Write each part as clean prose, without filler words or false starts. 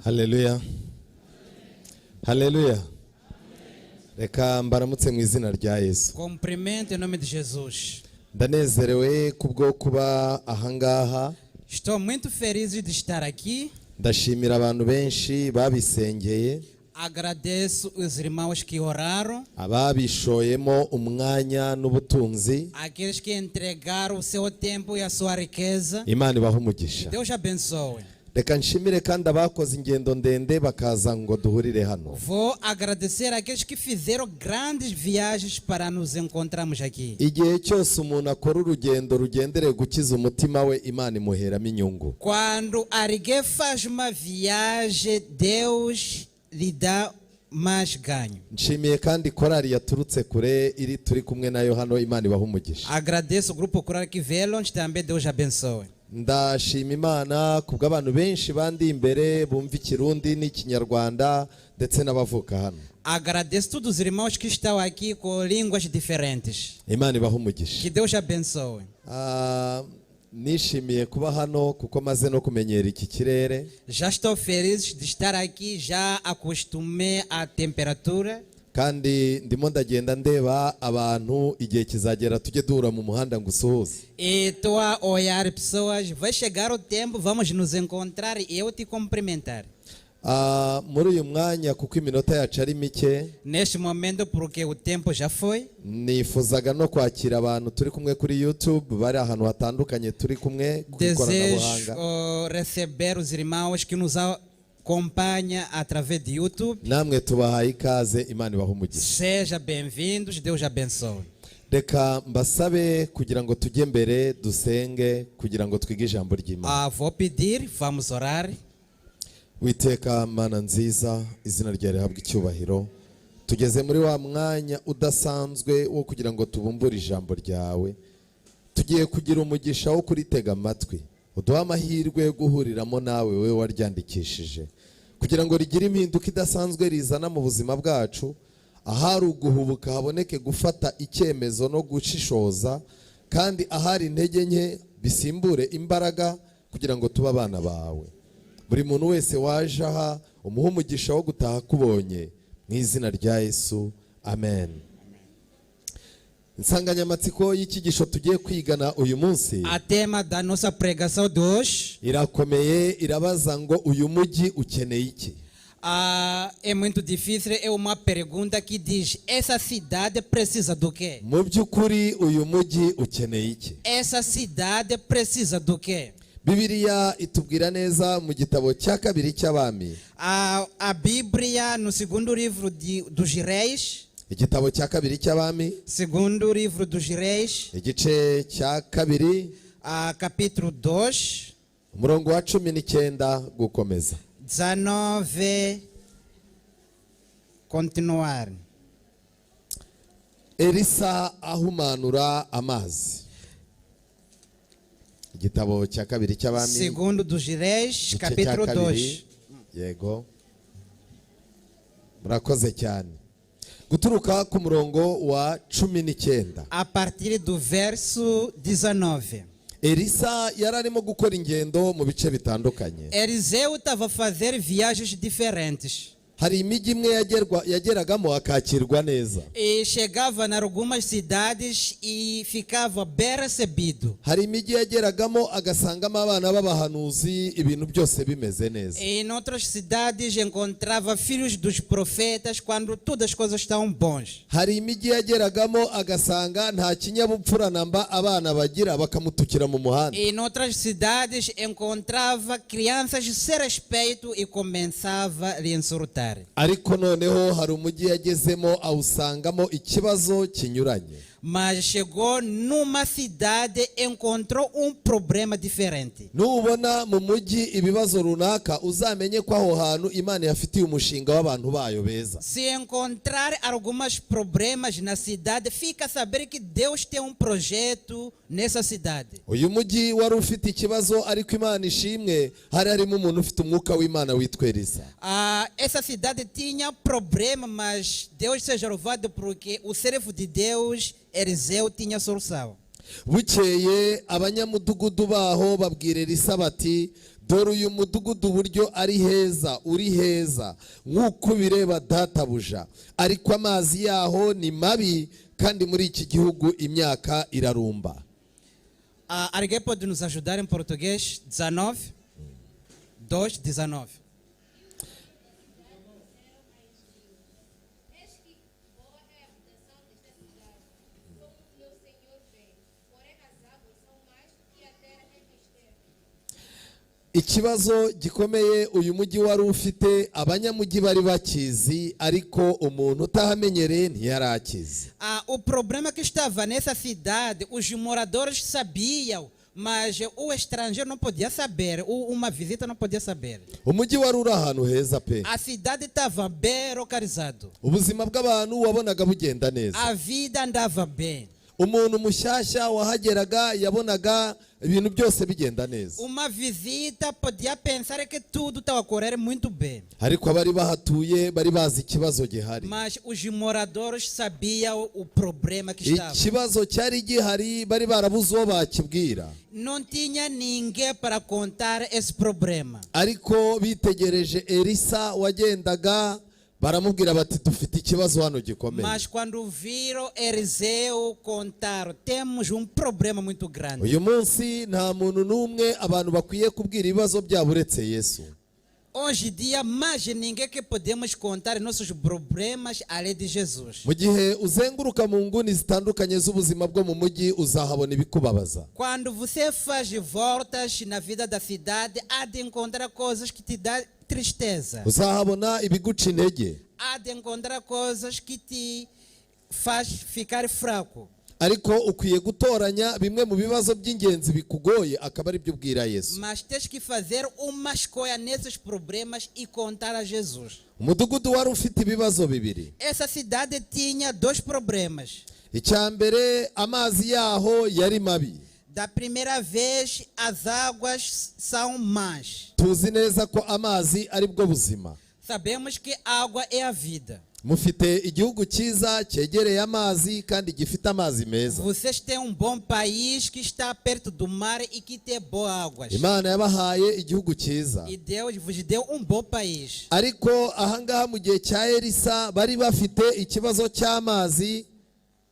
Haleluya, haleluya! Reka mbaramutse mu izina rya Yesu. Cumprimento em nome de Jesus. Ndanezerewe kubwo kuba ahangaha. Estou muito feliz de estar aqui. Ndashimira abantu benshi babisengeye, Agradeço os irmãos que oraram, ababishoyemo umwanya n'ubutunzi. Aqueles que entregaram o seu tempo e a sua riqueza. Imana ibahe umugisha. Deus abençoe. Reka nshimire kandi abakoze ingendo ndende bakaza ngo duhurire hano. Vou agradecer aqueles que fizeram grandes viagens para nos encontrarmos aqui. Igihe cyose umuntu akora urugendo rugendereye gukiza umutima we, Imana imuheramo inyungu. Quando alguém faz uma viagem, Deus lhe dá mais ganho. Nshimiye kandi korali yaturutse kure iri turi kumwe nayo hano. Imana ibahe umugisha. Agradeço o grupo coral que veio longe também, Deus abençoe. Ndashima Imana kubw'abantu benshi bandi imbere bumva Ikirundi n'Ikinyarwanda ndetse n'abavuka hano. Agradeço todos os irmãos que estão aqui com línguas diferentes. Imana ibahe umugisha. Que Deus abençoe. Ah, nishimiye kuba hano kuko maze no kumenyera iki kirere. Já estou feliz de estar aqui, já acostumei à temperatura. Kandi ndimo ndagenda ndeba abantu, igihe kizagera tujye duhura mu muhanda ngo usuhuze. E estou a olhar pessoas. Vai chegar o tempo, vamos nos encontrar e eu te cumprimentar. Ah, muri uyu mwanya kuko iminota yacu ari mike, Neste momento, porque o tempo já foi, nifuzaga no kwakira abantu turi kumwe kuri YouTube bari ahantu hatandukanye turi kumwe ku desejo ikoranabuhanga. Receber os irmãos que nos acompanham através de YouTube. Namwe tubahaye ikaze, Imana ibahe umugisha. Seja bem-vindos, Deus abençoe. Reka mbasabe kugira ngo tujye mbere dusenge kugira ngo twige ijambo ry'Imana. Ah, vou pedir, vamos orar. Witeka Mana nziza, izina ryawe rihabwe icyubahiro. Tugeze muri wa mwanya udasanzwe wo kugira ngo tubumbure ijambo ryawe. Tugiye kugira umugisha wo kuritega amatwi. Uduhe amahirwe yo guhuriramo nawe, wowe waryandikishije, kugira ngo rigire impinduka idasanzwe rizana mu buzima bwacu. Ahari uguhubuka haboneke gufata icyemezo no gushishoza, kandi ahari intege nke bisimbure imbaraga kugira ngo tube abana bawe. Buri muntu wese waje aha umuhe umugisha wo gutaha akubonye, mu izina rya Yesu, amen. Insanganyamatsiko y'icyigisho tugiye kwigana uyu munsi A tema da nossa pregação de hoje irakomeye, irabaza ngo uyu mujyi ukeneye iki? É muito difícil. É uma pergunta que diz: essa cidade precisa do quê? Mu by'ukuri uyu mujyi ukeneye iki? Essa cidade precisa do quê? Bibiliya itubwira neza mu gitabo cya kabiri cy'Abami. A Bíblia, no segundo livro dos Reis, Igitabo cya kabiri cy'Abami, segundo livro dos Reis, igice cya kabiri, capítulo 2, umurongo wa 19 gukomeza. 19, continuar. Elisa ahumanura amazi. Igitabo cya kabiri cy'Abami, Segundo dos Reis, igice cya capítulo kabiri. 2. Yego, murakoze cyane. Guturuka ku murongo wa 19. A partir do verso 19. Elisa yari arimo gukora ingendo mu bice bitandukanye. Eliseu estava a fazer viagens diferentes. Hari imijyi imwe yagerwa yageragamo akakirwa neza. E chegava em algumas cidades e ficava bem recebido. Hari imijyi yageragamo agasangamo abana b'abahanuzi, ibintu byose bimeze neza. E em outras cidades encontrava filhos dos profetas quando todas as coisas estão bons. Hari imijyi yageragamo agasanga nta kinyabupfura namba abana bagira, bakamutukira mu muhanda. E em outras cidades encontrava crianças sem respeito e começava a lhe insultar. Ariko noneho hari umujyi yagezemo awusangamo ikibazo kinyuranye. Mas chegou numa cidade e encontrou um problema diferente. Nubona mu mujyi ibibazo runaka, uzamenye ko aho hantu Imana yafitiye umushinga w'abantu bayo beza. Se encontrar alguns problemas na cidade, fica a saber que Deus tem um projeto nessa cidade. Uyu mujyi wari ufite ikibazo, ariko Imana ishimwe hari harimo umuntu ufite umwuka w'Imana witwa Elisa. Ah, essa cidade tinha problema, mas Deus seja louvado porque o servo de Deus, Eliseu, tinha solução. Bukeye abanyamudugudu baho babwira Elisa bati: Dore uyu mudugudu uburyo ari heza, uri heza nk'uko ubireba databuja, ariko amazi yaho ni mabi, kandi muri iki gihugu imyaka irarumba. Ah, alguém pode nos ajudar em português? 19, 2, 19. Eis que boa é a habitação desta cidade, como o meu senhor vê. Porém, as águas são más e a terra é estéril. Ikibazo gikomeye uyu mujyi wari ufite, abanyamujyi bari bakizi, ariko umuntu utahamenyereye ntiyari akizi. Ah, o problema que estava nessa cidade, os moradores sabiam, mas o estrangeiro não podia saber, uma visita não podia saber. Umujyi wari uri ahantu heza pe. A cidade estava bem localizada. Ubuzima bw'abantu wabonaga bugenda neza. A vida andava bem. Umuntu mushyashya wahageraga yabonaga ibintu byose bigenda neza. Uma visita podia pensar que tudo estava a correr muito bem. Ariko abari bahatuye bari bazi ikibazo gihari. Mas os moradores sabiam o problema que estava. Ikibazo cyari gihari bari barabuze uwo bakibwira. Não tinha ninguém para contar esse problema. Ariko bitegereje Elisa wagendaga, baramubwira bati: "Dufite ikibazo hano gikomeye." Mas quando viram Eliseu, contaram: "Temos um problema muito grande." Uyu munsi nta muntu n'umwe abantu bakwiye kubwira ibibazo byabo uretse Yesu. Hoje em dia, mais ninguém que podemos contar nossos problemas além de Jesus. Mu gihe uzenguruka mu nguni zitandukanye z'ubuzima bwo mu mujyi, uzahabona ibikubabaza. Quando você faz voltas na vida da cidade, há de encontrar coisas que te dão tristeza. Uzahabona ibiguca intege. Há de encontrar coisas que te faz ficar fraco. Ariko ukwiye gutoranya bimwe mu bibazo by'ingenzi bikugoye, akaba ari byo ubwira Yesu. Mas tens que fazer uma escolha nesses problemas e contar a Jesus. Umudugudu wari ufite ibibazo bibiri. Essa cidade tinha dois problemas. Icya mbere, amazi yaho yari mabi. Da primeira vez, as águas são más. Tuzi neza ko amazi ari bwo buzima. Sabemos que água é a vida. Mufite igihugu cyiza cyegereye amazi kandi gifite amazi meza. Vocês têm um bom país que está perto do mar e que tem boas águas. Imana yabahaye igihugu cyiza. E Deus vos deu um bom país. Ariko ahangaha mu gihe cya Elisa bari bafite ikibazo cy'amazi.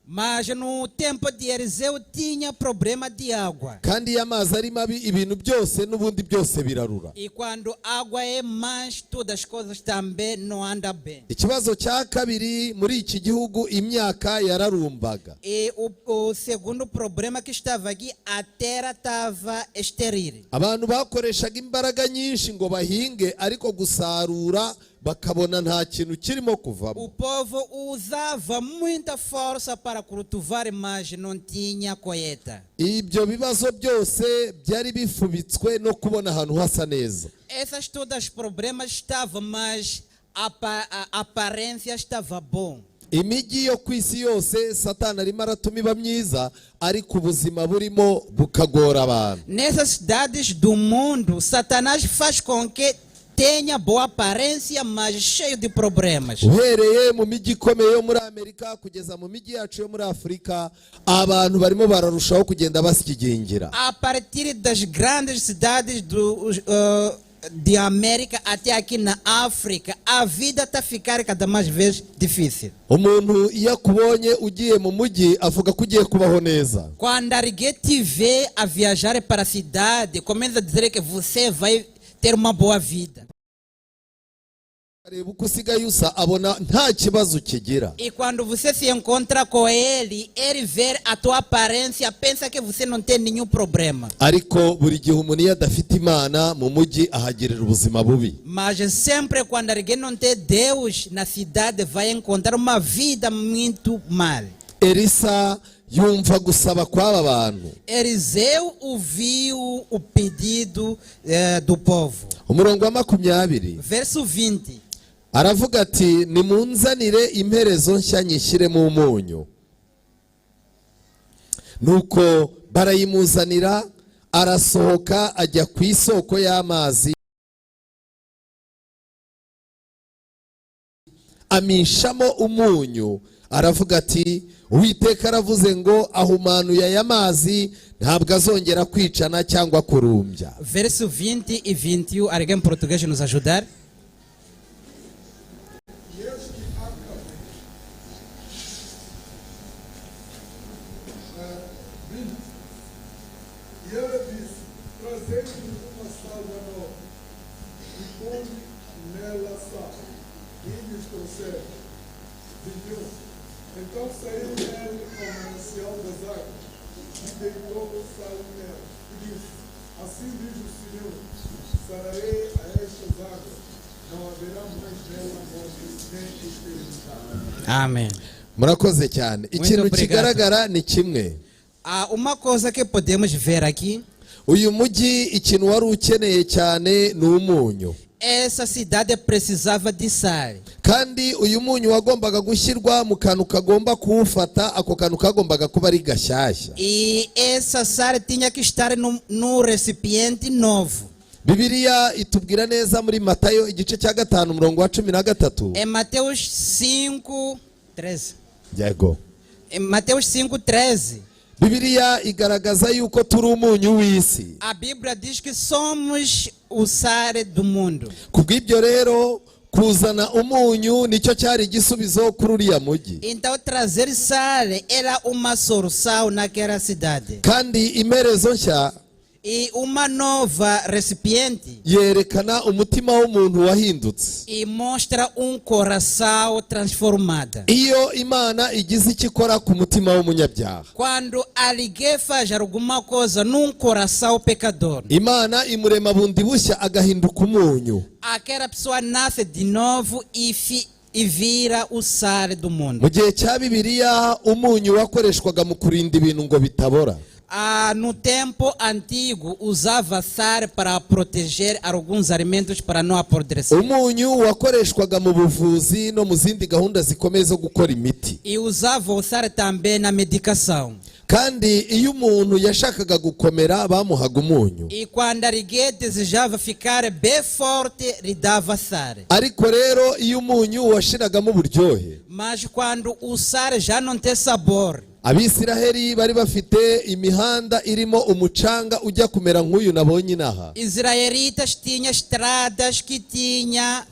Mas no tempo de Eliseu tinha problema de água. Kandi iyo amazi ari mabi, ibintu byose n'ubundi byose birarura. E quando água é mais, todas as coisas também não andam bem. Ikibazo cya kabiri, muri iki gihugu imyaka yararumbaga. E o segundo problema que estava aqui, a terra estava estéril. Abantu bakoreshaga imbaraga nyinshi ngo bahinge, ariko gusarura bakabona nta kintu kirimo kuvamo. O povo usava muita força para cultivar, mas não tinha colheita. Ibyo bibazo byose byari bifubitswe no kubona ahantu hasa neza. Essas todas os problemas estavam, mas a aparência estava bom. Imijyi yo ku isi yose Satani arimo aratuma iba myiza, ariko ubuzima burimo bukagora abantu. Nessas cidades do mundo, Satanás faz com que tenha boa aparência, mas cheio de problemas. Uhereye mu mijyi ikomeye yo muri Amerika kugeza mu mijyi yacu yo muri Afurika, abantu barimo bararushaho kugenda basigingira. A partir das grandes cidades de América até aqui na África, a vida está a ficar cada mais vez difícil. Umuntu iyo akubonye ugiye mu mujyi avuga ko ugiye kubaho neza. Quando alguém te vê a viajar para a cidade, começa a dizer que você vai ter uma boa vida. Areba uko usigaye usa, abona nta kibazo ukigira. E quando você se encontra com ele, ele vê a tua aparência, pensa que você não tem nenhum problema. Ariko buri gihe umuntu iyo adafite Imana mu mujyi ahagirira ubuzima bubi. Mas sempre quando alguém não tem Deus na cidade, vai encontrar uma vida muito mal. Elisa yumva gusaba kw'aba bantu. Eliseu ouviu o pedido do povo. Umurongo wa 20. Verso 20. Aravuga ati: "Nimunzanire imperezo nshya nyishyiremo umunyu." Nuko barayimuzanira, arasohoka ajya ku isoko y'amazi, amishamo umunyu, Aravuga ati: "Uwiteka aravuze ngo ahumanuye aya mazi, ntabwo azongera kwicana cyangwa kurumbya." Verso 20 e 21, alguém em português nos ajudar? E eis que Acabe, 20. E ela disse: "Trazei-me uma salva nova, e ponde nela sal." E lhes trouxeram. 21. Então saiu ele ao manancial das águas, e deitou sal nela, e disse: "Assim diz o Senhor: sararei a estas águas, não haverá mais nela morte, nem esterilidade." Amém. Murakoze cyane. Ikintu obrigado. Kigaragara ni kimwe. Há uma coisa que podemos ver aqui: Uyu mujyi ikintu wari ukeneye cyane ni umunyu. Essa cidade precisava de sal. Kandi uyu munyu wagombaga gushyirwa mu kantu kagomba kuwufata, ako kantu kagombaga kuba ari gashyashya. E essa sal tinha que estar no recipiente novo. Bibiliya itubwira neza muri Matayo igice cya 5, umurongo wa 13. Em Mateus 5, 13. Yego. Em Mateus 5, 13. Bibiliya igaragaza yuko turi umunyu w'isi. A Bíblia diz que somos o sal do mundo. Kubw'ibyo rero, kuzana umunyu nicyo cyari igisubizo kuri uriya mujyi. Então, trazer sal era uma solução naquela cidade. Kandi imperezo nshya E uma nova recipiente yerekana umutima w'umuntu wahindutse. E mostra um coração transformado. Iyo Imana igize icyo ikora ku mutima w'umunyabyaha, Quando alguém faz alguma coisa num coração pecador, Imana imurema bundi bushya, agahinduka umunyu. Aquela pessoa nasce de novo e vira o sal do mundo. Mu gihe cya Bibiliya, umunyu wakoreshwaga mu kurinda ibintu ngo bitabora. Ah, no tempo antigo, usava sal para proteger alguns alimentos para não apodrecer. Umunyu wakoreshwaga mu buvuzi no mu zindi gahunda zikomeye zo gukora imiti. E usava o sal também na medicação. Kandi iyo umuntu yashakaga gukomera, bamuhaga umunyu. E quando alguém desejava ficar bem forte, lhe dava sal. Ariko rero iyo umunyu washiragamo uburyohe, Mas quando o sal já não tem sabor, Abisiraheli bari bafite imihanda irimo umucanga ujya kumera nk'uyu nabonye inaha. Israelitas tinham estradas que tinha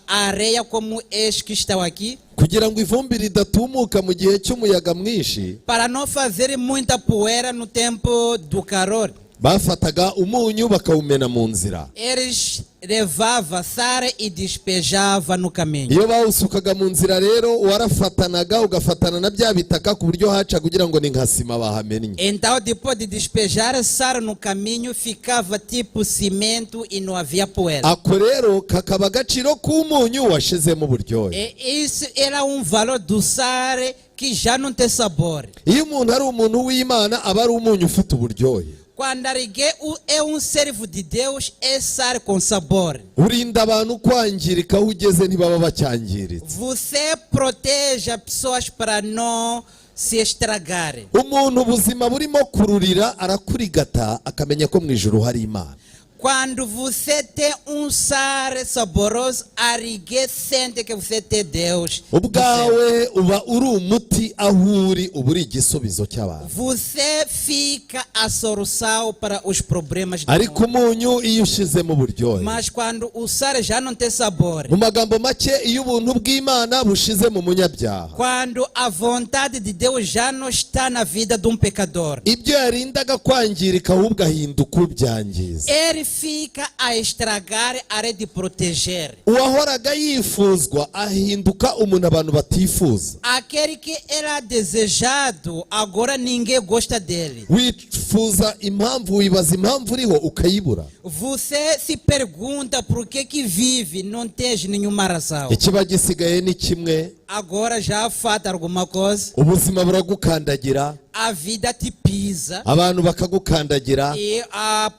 areia como este que estão aqui, Kugira ngo ivumbi ridatumuka mu gihe cy'umuyaga mwinshi, para não fazer muita poeira no tempo do calor. Bafataga umunyu bakawumena mu nzira. Eles levavam sal e despejavam no caminho. Iyo bawusukaga mu nzira rero, warafatanaga ugafatana na bya bitaka ku buryo haca kugira ngo ni nka sima bahamennye. Então, depois de despejar sal no caminho, ficava tipo cimento e não havia poeira. Ako rero kakaba agaciro k'umunyu washizemo uburyohe. E isso era um valor do sal que já não tem sabor. Iyo umuntu ari umuntu w'Imana, aba ari umunyu ufite uburyohe. Quando alguém é um servo de Deus, é sal com sabor. Urinda abantu kwangirika, aho ugeze ntibaba bacyangiritse. Você protege as pessoas para não se estragarem. Umuntu ubuzima burimo kururira, arakurigata akamenya ko mu ijuru hari Imana. Quando você tem um sal saboroso, alguém sente que você tem Deus do céu. Ubwawe uba uri umuti, aho uri uba uri igisubizo cy'abantu. Você fica a solução para os problemas do Ariko mundo. Umunyu iyo ushizemo uburyohe, Mas quando o sal já não tem sabor, mu magambo make, iyo ubuntu bw'Imana bushize mu munyabyaha, quando a vontade de Deus já não está na vida de um pecador, ibyo yarindaga kwangirika ahubwo ahinduka ubyangiza. Ele fica a estragar, além de proteger. Uwahoraga yifuzwa ahinduka umuntu abantu batifuza. Aquele que era desejado, agora ninguém gosta dele. Wifuza impamvu, wibaza impamvu uriho ukayibura. Você se pergunta por que que vive, não tem nenhuma razão. Ikiba gisigaye ni kimwe. Agora já falta alguma coisa. Ubuzima buragukandagira. A vida te pisa. Abantu bakagukandagira. E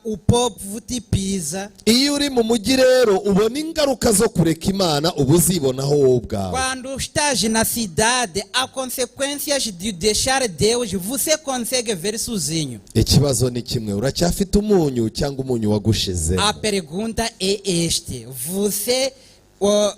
o povo te pisa. Iyo uri mu mujyi rero, ubona ingaruka zo kureka Imana, uba uzibonaho wowe ubwawe. Quando estás na cidade, há consequências de deixar Deus, você consegue ver sozinho. Ikibazo ni kimwe: uracyafite umunyu cyangwa umunyu wagushize? A pergunta é este: você ó,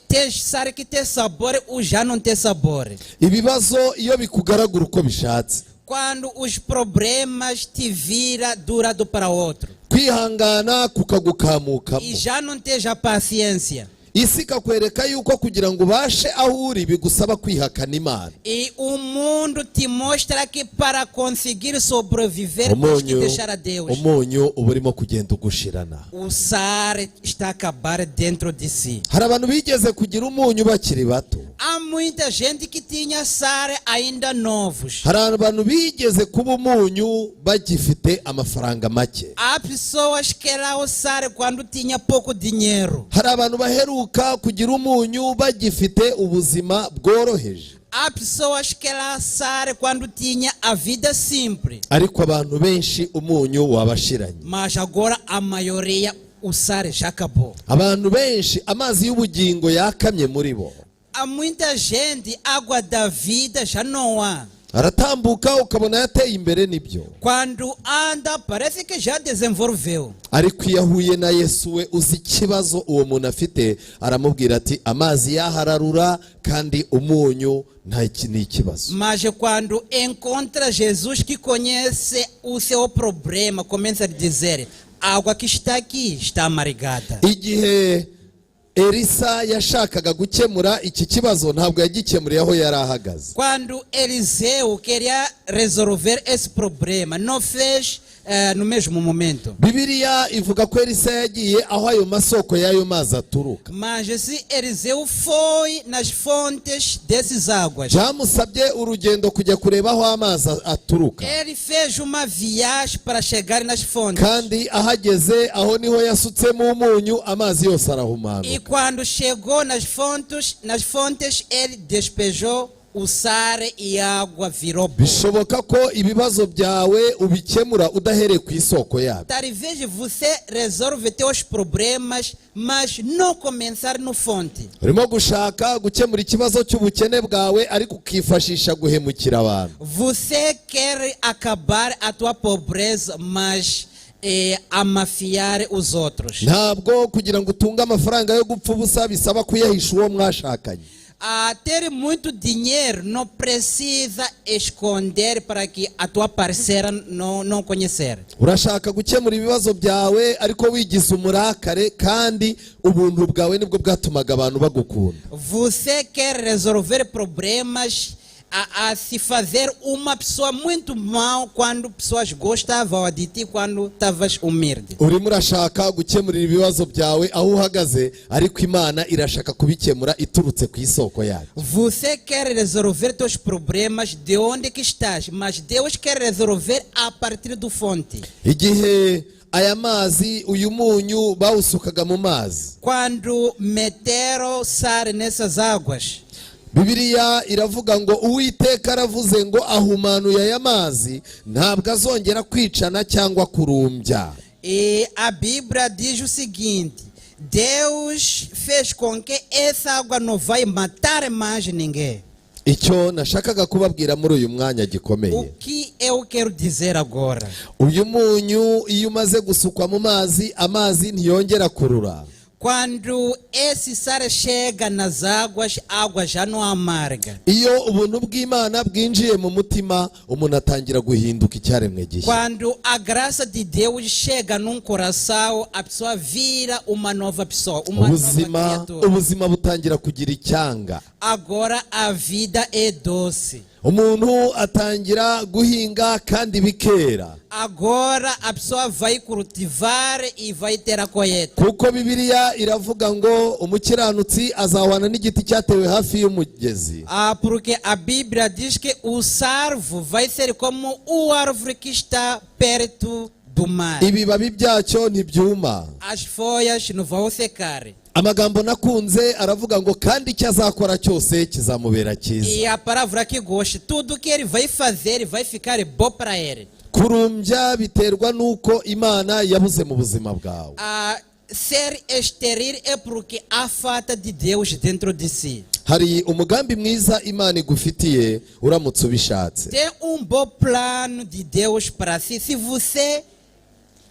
Tem sal que tem sabor ou já não tem sabor. Ibibazo iyo bikugaragura uko bishatse, Quando os problemas te vira de um lado para o outro kwihangana kukagukamukamo, e já não tens a paciência. Isi ikakwereka yuko kugira ngo ubashe aho uri bigusaba kwihakana Imana. E o mundo te mostra que para conseguir sobreviver tens que Umunyu deixar a Deus. Umunyu uba urimo kugenda ugushirana. O sal está a acabar dentro de si. Hari abantu bigeze kugira umunyu bakiri bato. Há muita gente que tinha sal ainda novos. Hari abantu bigeze kuba umunyu bagifite amafaranga make. Há pessoas que era o sal quando tinha pouco dinheiro. Hari abantu baheruka kugira umunyu bagifite ubuzima bworoheje. Há pessoas que era sal quando tinha a vida simples. Ariko abantu benshi umunyu wabashiranye. Mas agora a maioria, o sal já acabou. Abantu benshi amazi y'ubugingo yakamye muri bo. Há muita gente, água da vida já não há. Aratambuka ukabona yateye imbere nibyo. Quando anda, parece que já desenvolveu. Ariko iyo ahuye na Yesu we uzi ikibazo uwo muntu afite aramubwira ati amazi yahararura kandi umunyu nta iki ni ikibazo. Mas quando encontra Jesus que conhece o seu problema, começa a dizer: a água que está aqui está amargada. Igihe Elisa yashakaga gukemura iki kibazo ntabwo yagikemuriye aho yari ahagaze. Quando Eliseu queria resolver esse problema, não fez no mesmo momento. Bibiliya ivuga ko Elisa yagiye aho ayo masoko y'ayo mazi aturuka. Mas esse Eliseu foi nas fontes dessas águas. Byamusabye urugendo kujya kureba aho amazi aturuka. Ele fez uma viagem para chegar nas fontes. Kandi ahageze aho niho yasutsemo umunyu amazi yose E arahumanuka. quando chegou nas fontes, ele despejou o sal e a água virou boa. Bishoboka ko ibibazo byawe ubikemura udahereye ku isoko yabyo. Talvez você resolve teus problemas, mas não começar no fonte. Urimo gushaka gukemura ikibazo cy'ubukene bwawe ariko ukifashisha guhemukira abantu. Você quer acabar a tua pobreza, mas amafiar os outros. Ntabwo kugira ngo utunge amafaranga yo gupfa ubusa bisaba kuyahisha uwo mwashakanye. A ter muito dinheiro não precisa esconder para que a tua parceira não conhecer. Urashaka gukemura ibibazo byawe ariko wigize umurakare kandi ubuntu bwawe nibwo bwatumaga abantu bagukunda. Você quer resolver problemas a se fazer uma pessoa muito mal quando pessoas gostavam de ti quando estavas humilde. Urimo urashaka gukemurira ibibazo byawe aho uhagaze ariko Imana irashaka kubikemura iturutse ku isoko yayo. Você quer resolver teus problemas de onde que estás, mas Deus quer resolver a partir do fonte. Igihe aya mazi uyu munyu bawusukaga mu mazi, Quando meteram sal nessas águas, Bibiliya iravuga ngo Uwiteka aravuze ngo ahumanuye aya mazi ntabwo azongera kwicana cyangwa kurumbya. E a Bíblia diz o seguinte: Deus fez com que essa água não vai matar mais ninguém. Icyo nashakaga kubabwira muri uyu mwanya gikomeye, O que eu quero dizer agora? Uyu munyu iyo umaze gusukwa mu mazi amazi ntiyongera kurura. Quando esse sal chega nas águas, a água já não amarga. Iyo ubuntu bw'Imana bwinjiye mu mutima umuntu atangira guhinduka icyaremwe gishya. Quando a graça de Deus chega num coração, a pessoa vira uma nova pessoa, uma nova Ubuzima criatura. Ubuzima butangira kugira icyanga. Agora a vida é doce. Umuntu atangira guhinga kandi bikera. Agora a pessoa vai cultivar e vai ter a colheita. Kuko Bibiliya iravuga ngo umukiranutsi azahwana n'igiti cyatewe hafi y'umugezi. Ah, porque a Bíblia diz que o salvo vai ser como o árvore que está perto do mar. Ibibabi byacyo ntibyuma. As folhas não vão secar. Amagambo nakunze aravuga ngo kandi icyo azakora cyose kizamubera cyiza. E a palavra que gosta, tudo que ele vai fazer vai ficar bom para ele. Kurumbya biterwa n'uko Imana yabuze mu buzima bwawe. Ah, ser estéril é porque há falta de Deus dentro de si. Hari umugambi mwiza Imana igufitiye uramutse ubishatse. Tem um bom plano de Deus para si. Se você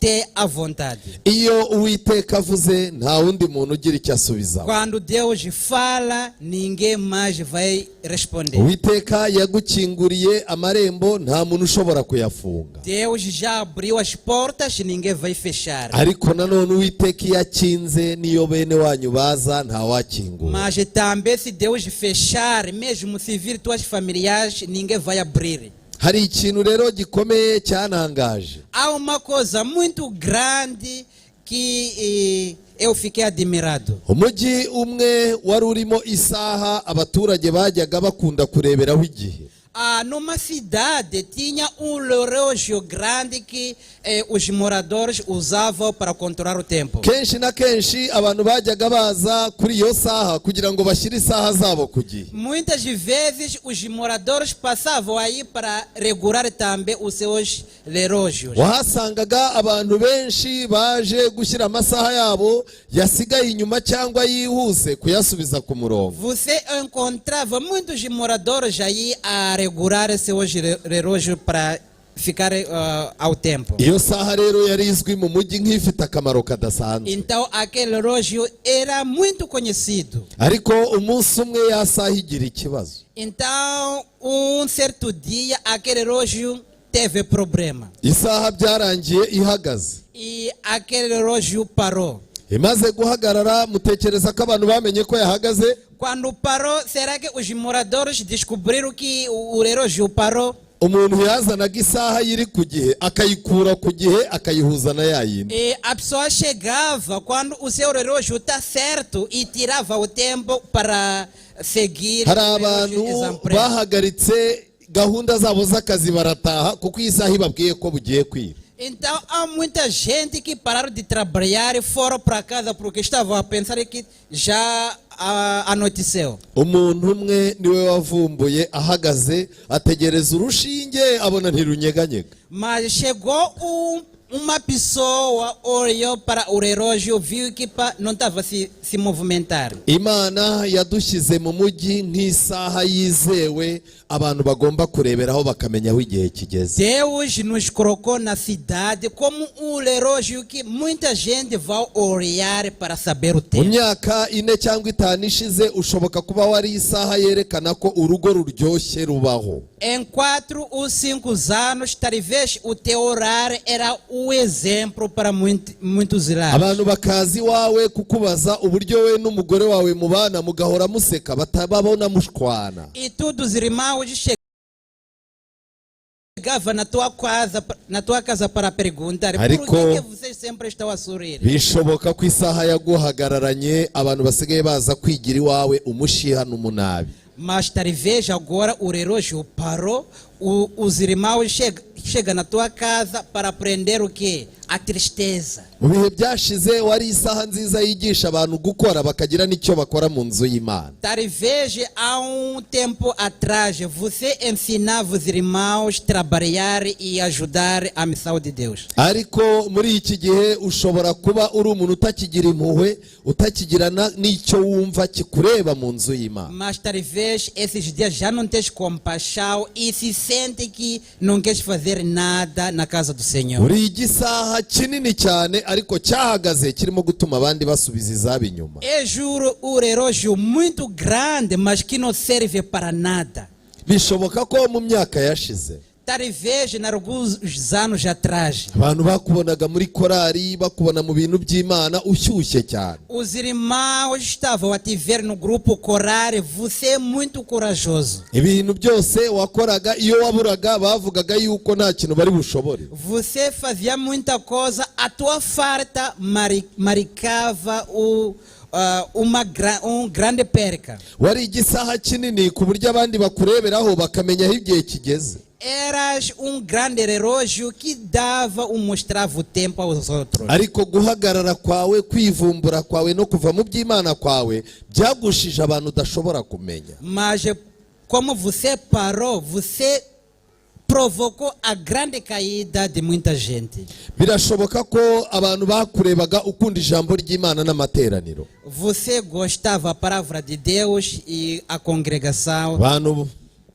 ter a vontade. Iyo Uwiteka avuze, nta wundi muntu ugira icyo asubizaho. Quando Deus fala, ninguém mais vai responder. Uwiteka yagukinguriye amarembo, nta muntu ushobora kuyafunga. Deus já abriu as portas, ninguém vai fechar. Ariko nanone Uwiteka iyo akinze, niyo bene wanyu baza ntawakingura. Mas também se Deus fechar, mesmo se vir tuas familiares, ninguém vai abrir. Hari ikintu rero gikomeye cyantangaje. Há uma coisa muito grande que eu fiquei admirado. Umujyi umwe wari urimo isaha abaturage bajyaga bakunda kureberaho igihe. Numa cidade tinha um relógio grande que os moradores usavam para controlar o tempo. Kenshi na kenshi abantu bajyaga baza kuri iyo saha kugira ngo bashyire isaha zabo ku gihe. Muitas vezes os moradores passavam aí para regular também os seus relógios. Wahasangaga abantu benshi baje gushyira amasaha yabo yasigaye inyuma cyangwa yihuse kuyasubiza ku murongo. Você encontrava muitos moradores aí a regular seus relógios para ficar ao tempo. Iyo saha rero yari izwi mu mujyi nk'ifite akamaro kadasanzwe. Então aquele relógio era muito conhecido. Ariko umunsi umwe ya saha igira ikibazo. Então, um certo dia, aquele relógio teve problema. Isaha byarangiye ihagaze. E aquele relógio parou. Imaze guhagarara, mutekereza ko abantu bamenye ko yahagaze? Quando parou, será que os moradores descobriram que o relógio parou? Umuntu yazanaga isaha yiri ku gihe akayikura ku gihe akayihuza na ya yindi. E a pessoa chegava quando o seu relógio está certo e tirava o tempo para seguir Hari o relógio abantu exemplar. Bahagaritse gahunda zabo z'akazi barataha kuko iyi saha ibabwiye ko bugiye kwira. Então há muita gente que pararam de trabalhar e foram para casa porque estavam a pensar que já anoiteceu. Umuntu umwe niwe wavumbuye ahagaze ategereza urushinge abona ntirunyeganyega. Mas chegou uma pessoa, olhou para o relógio, viu que não estava se movimentar. Imana yadushyize mu mujyi nk'isaha yizewe abantu bagomba kureberaho bakamenya aho igihe kigeze. Deus nos colocou na cidade como um relógio que muita gente vai olhar para saber o Mu tempo. myaka 4 cyangwa 5 ishize ushoboka kuba wari isaha yerekana ko urugo ruryoshye rubaho. Em 4 ou 5 anos, talvez o teu horário era o exemplo para muitos lares. Abantu bakaza iwawe kukubaza uburyo we n'umugore wawe mubana mugahora museka batababona mushwana. E todos os irmãos chegavam na tua casa para perguntar por Ariko- que que vocês sempre estão a sorrir. Bishoboka ko isaha yaguhagararanye abantu basigaye baza kwigira iwawe umushiha n'umunabi. Mas talvez agora o relógio parou, os irmãos chegam na tua casa para aprender o quê? A tristeza. Mu bihe byashize wari isaha nziza yigisha abantu gukora bakagira n'icyo bakora mu nzu y'Imana. Talvez há um tempo atrás você ensinava os irmãos a trabalhar e ajudar a missão de Deus. Ariko muri iki gihe ushobora kuba uri umuntu utakigira impuhwe utakigira n'icyo wumva kikureba mu nzu y'Imana. Mas talvez esses dias já não tens compaixão e se sente que não queres fazer nada na casa do Senhor. Uri igisaha kinini cyane ariko cyahagaze kirimo gutuma abandi basubiza izabo inyuma. Eu juro, um relógio muito grande, mas que não serve para nada. Bishoboka ko mu myaka yashize Talvez em alguns anos atrás, abantu bakubonaga muri korari bakubona mu bintu by'Imana ushyushye cyane. Os irmãos estavam a te ver no grupo coral, você é muito corajoso. Ibintu byose wakoraga iyo waburaga bavugaga yuko nta kintu bari bushobore. Você fazia muita coisa, a tua falta marcava um grande perca. Wari igisaha kinini ku buryo abandi bakureberaho bakamenya aho igihe kigeze. Eras um grande relógio que dava ou mostrava o tempo aos outros. Ariko guhagarara kwawe kwivumbura kwawe no kuva mu by'Imana kwawe byagushije abantu udashobora kumenya. Mas como você parou, você provocou a grande caída de muita gente. Birashoboka ko abantu bakurebaga ukunda ijambo ry'Imana n'amateraniro. Você gostava da palavra de Deus e a congregação. Abantu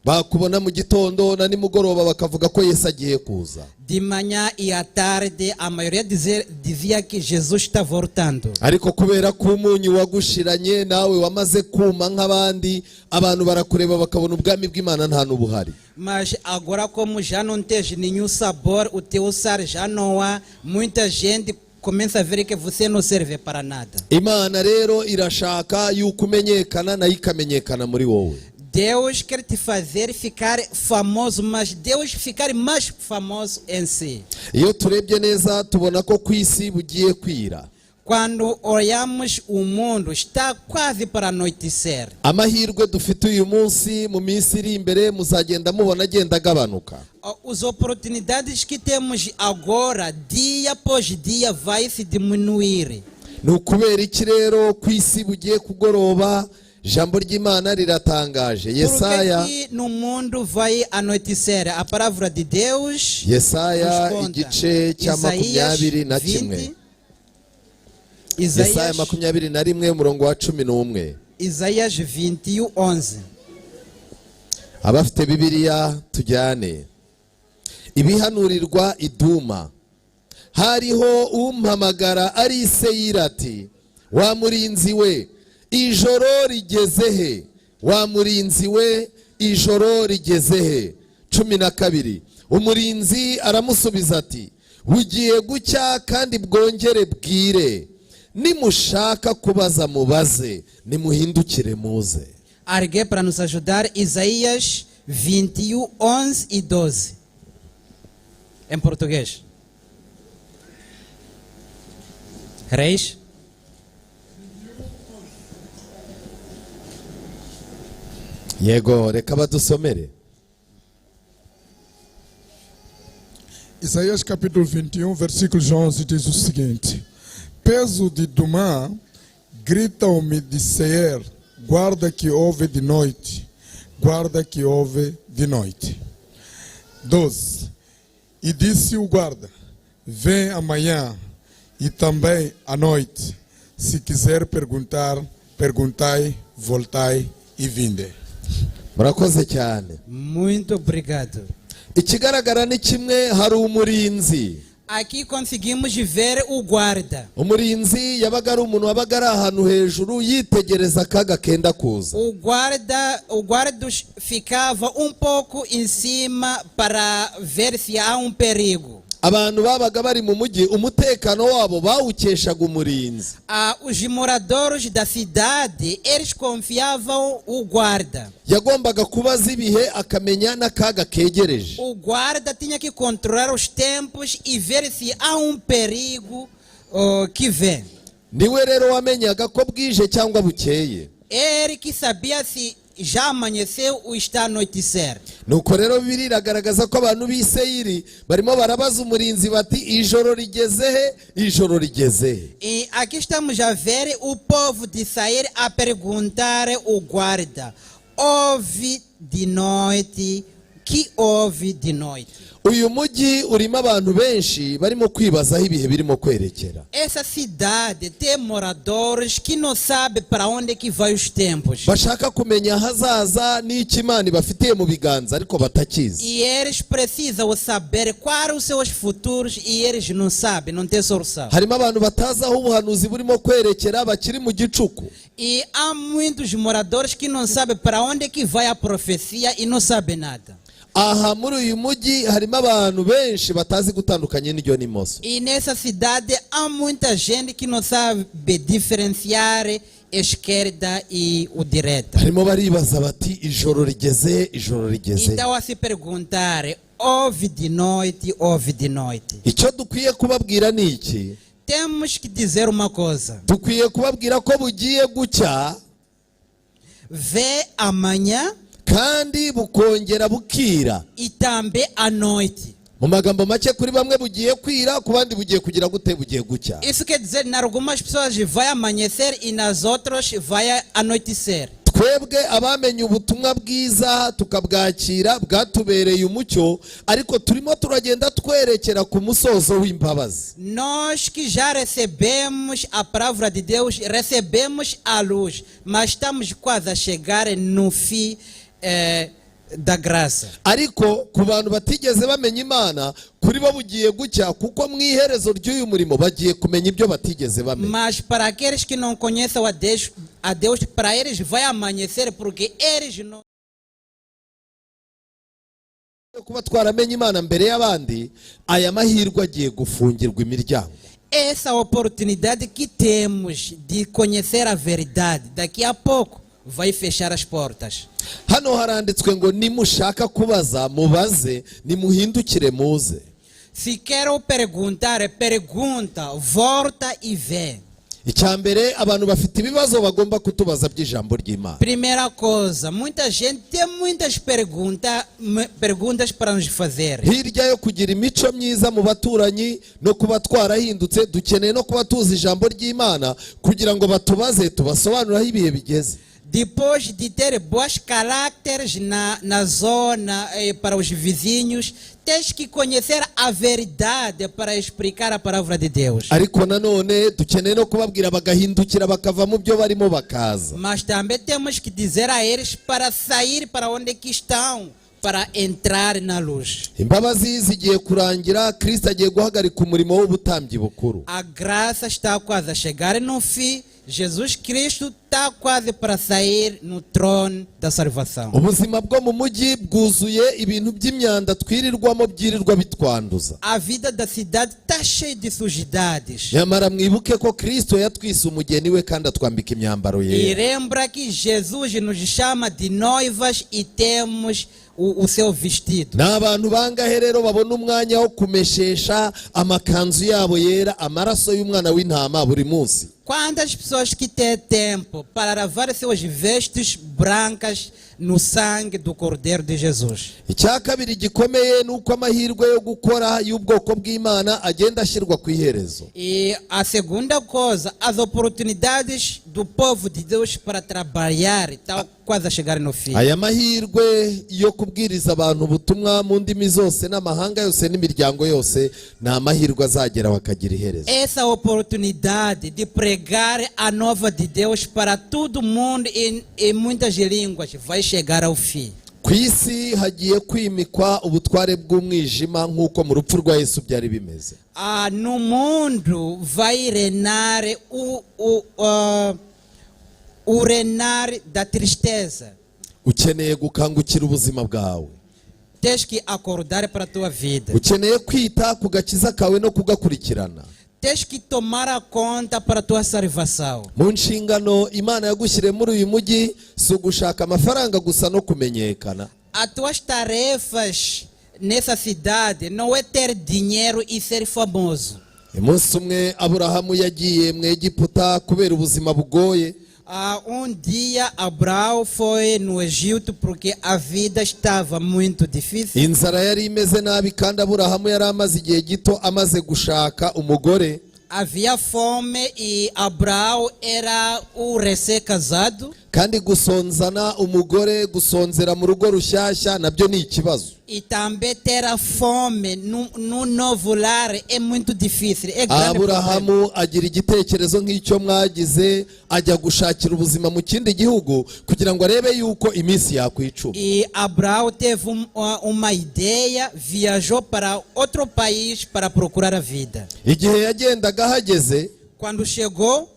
Bakubona mu gitondo na nimugoroba bakavuga ko Yesu agiye kuza. De manhã e à tarde, a maioria dizia que Jesus está voltando. Ariko kubera ko umunyu wagushiranye nawe wamaze kuma nk'abandi, abantu barakureba bakabona ubwami bw'Imana nta n'ubuhari. Mas agora, como já não tens nenhum sabor, o teu sal já não há, muita gente começa a ver que você não serve para nada. Imana rero irashaka yuko umenyekana nayo ikamenyekana muri wowe. Deus quer te fazer ficar famoso, mas Deus ficar mais famoso em si. Iyo turebye neza tubona ko ku isi bugiye kwira. Quando olhamos o mundo, está quase para anoitecer. Amahirwe dufite uyu munsi mu minsi iri imbere muzagenda mubona agenda agabanuka. As oportunidades que temos agora, dia após dia, vai se diminuir. Ni ukubera iki rero ku isi bugiye kugoroba? Ijambo ry'Imana riratangaje. Por que Yesaya que no mundo vai anoitecer? A palavra de Deus Yesaya nos conta. igice cya Isaías 21. 20, Yesaya Isaías, 21 umurongo wa 11. Isaías 21, 11. Abafite Bibiliya tujyane. Ibihanurirwa Iduma. Hariho umpamagara ari i Seyiri ati: "Wa murinzi we, ijoro rigeze he? Wa murinzi we, ijoro rigeze he?" 12. Umurinzi aramusubiza ati: "Bugiye gucya kandi bwongere bwire. Nimushaka kubaza mubaze, nimuhindukire muze." Alguém para nos ajudar? Isaías 21, 11 e 12. Em português. Reis? Yego, reka badusomere. Isaías capítulo 21, versículo 11 diz o seguinte: Peso de Dumá, grita-me de Seir, guarda que ouve de noite, guarda que ouve de noite. 12. E disse o guarda: Vem amanhã e também à noite. Se quiser perguntar, perguntai, voltai e vinde. Murakoze cyane. Muito obrigado. Ikigaragara ni kimwe, hari umurinzi. Aqui conseguimos ver o guarda. Umurinzi yabaga ari umuntu wabaga ari ahantu hejuru yitegereza akaga kenda kuza. O guarda ficava um pouco em cima para ver se há um perigo. Abantu babaga bari mu mujyi umutekano wabo bawukeshaga umurinzi. Ah, os moradores da cidade, eles confiavam o guarda. Yagombaga kubaza ibihe akamenya n'akaga kegereje. O guarda tinha que controlar os tempos e ver se há um perigo, oh, que vem. Niwe rero wamenyaga ko bwije cyangwa bukeye. Ele que sabia se já amanheceu ou está a anoitecer. Nuko rero Bibiliya iragaragaza ko abantu b'i Seyiri barimo barabaza umurinzi bati: "Ijoro rigeze he? Ijoro rigeze he?" E aqui estamos a ver o povo de Seir a perguntar o guarda: houve de noite? Que houve de noite? Uyu mujyi urimo abantu benshi barimo kwibaza aho ibihe birimo kwerekera. Essa cidade tem moradores que não sabem para onde que vai os tempos. Bashaka kumenya ahazaza n'icyo Imana ibafitiye mu biganza ariko batakizi. E eles precisam saber quais os seus futuros e eles não sabem, não têm solução. Harimo abantu batazi aho ubuhanuzi burimo kwerekera, bakiri mu gicuku. E há muitos moradores que não sabem para onde que vai a profecia e não sabem nada. Aha muri uyu mujyi harimo abantu benshi batazi gutandukanya indyo n'imoso. E nessa cidade há muita gente que não sabe diferenciar esquerda e o direita. Barimo baribaza bati: "Ijoro rigeze? Ijoro rigeze?" Então a se perguntar: houve de noite, houve de noite? Icyo dukwiye kubabwira ni iki? Temos que dizer uma coisa. Dukwiye kubabwira ko bugiye gucya Vê amanhã kandi bukongera bukira. E também à noite. Mu magambo make, kuri bamwe bugiye kwira, ku bandi bugiye kugira gute? Bugiye gucya. Isso quer dizer, em algumas pessoas vai amanhecer e nas outras vai anoitecer. Twebwe abamenye ubutumwa bwiza tukabwakira bwatubereye umucyo, ariko turimo turagenda twerekera ku musozo w'imbabazi. Nós que já recebemos a palavra de Deus, recebemos a luz, mas estamos quase a chegar no fim. eh, da graça. Ariko ku bantu batigeze bamenya Imana, kuri bo bugiye gucya, kuko mu iherezo ry'uyu murimo bagiye kumenya ibyo batigeze bamenya. Mas para aqueles que não conhecem a Deus, para eles vai amanhecer, porque eles não. Kuba twaramenye Imana mbere y'abandi, aya mahirwe agiye gufungirwa imiryango. Essa oportunidade que temos de conhecer a verdade, daqui a pouco vai fechar as portas. Hano haranditswe ngo nimushaka kubaza mubaze, nimuhindukire muze. Se quero perguntar, pergunta, volta e vê. Icya mbere, abantu bafite ibibazo bagomba kutubaza by'ijambo ry'Imana. Primeira coisa, muita gente tem muitas perguntas para nos fazer. Hirya yo kugira imico myiza mu baturanyi no kuba twarahindutse, dukeneye no kuba tuzi ijambo ry'Imana kugira ngo batubaze tubasobanurire aho ibihe bigeze. Depois de ter bons caracteres na zona para os vizinhos, tens que conhecer a verdade para explicar a palavra de Deus. Ariko nanone dukeneye no kubabwira bagahindukira bakava mu byo barimo bakaza. Mas também temos que dizer a eles para sair para onde que estão, para entrar na luz. Imbabazi zigiye kurangira, Kirisito agiye guhagarika umurimo w'ubutambyi bukuru. A graça está quase a chegar no fim. Jesus Cristo está quase para sair no trono da salvação. Ubuzima bwo mu mujyi bwuzuye ibintu by'imyanda twirirwamo byirirwa bitwanduza. A vida da cidade está cheia de sujidades. Nyamara mwibuke ko Kirisito yatwise umugeni we kandi atwambika imyambaro E yera. lembra que Jesus nos chama de noivas e temos o seu vestido. Ni abantu bangahe rero babona umwanya wo kumeshesha amakanzu yabo yera amaraso y'umwana w'intama buri munsi? Quantas pessoas que têm tempo para lavar suas vestes brancas no sangue do Cordeiro de Jesus? Icya kabiri gikomeye ni uko amahirwe yo gukora y'ubwoko bw'Imana agenda ashyirwa ku iherezo. E a segunda coisa, as oportunidades do povo de Deus para trabalhar estão quase a chegar no fim. Aya mahirwe yo kubwiriza abantu ubutumwa mu ndimi zose n'amahanga yose n'imiryango yose ni amahirwe azagera bakagira iherezo. Essa oportunidade de pregar a nova de Deus para todo mundo em muitas línguas vai chegar ao fim. Ku isi hagiye kwimikwa ubutware bw'umwijima nk'uko mu rupfu rwa Yesu byari bimeze. Ah, no mundo vai reinar o reinar da tristeza. Ukeneye gukangukira ubuzima bwawe. Tens que acordar para a tua vida. Ukeneye kwita ku gakiza kawe no kugakurikirana. Tens que tomar a conta para a tua salvação. Mu nshingano Imana yagushyiriye muri uyu mujyi si ugushaka amafaranga gusa no kumenyekana. As tuas tarefas nessa cidade não é ter dinheiro e ser famoso. Umunsi umwe Aburahamu yagiye mu Egiputa kubera ubuzima bugoye. Ah, um dia Abraão foi no Egito porque a vida estava muito difícil. Inzara yari imeze nabi kandi Aburahamu yari amaze igihe gito amaze gushaka umugore. Havia fome e Abraão era o recém-casado. Kandi gusonzana umugore, gusonzera mu rugo rushyashya nabyo ni ikibazo. E também ter a fome no novo lar é muito difícil. É grande problema. Aburahamu agira igitekerezo nk'icyo mwagize, ajya gushakira ubuzima mu kindi gihugu kugira ngo arebe yuko iminsi yakwicuma. E Abraão teve uma ideia, viajou para outro país para procurar a vida. Igihe yagendaga ahageze, Quando chegou,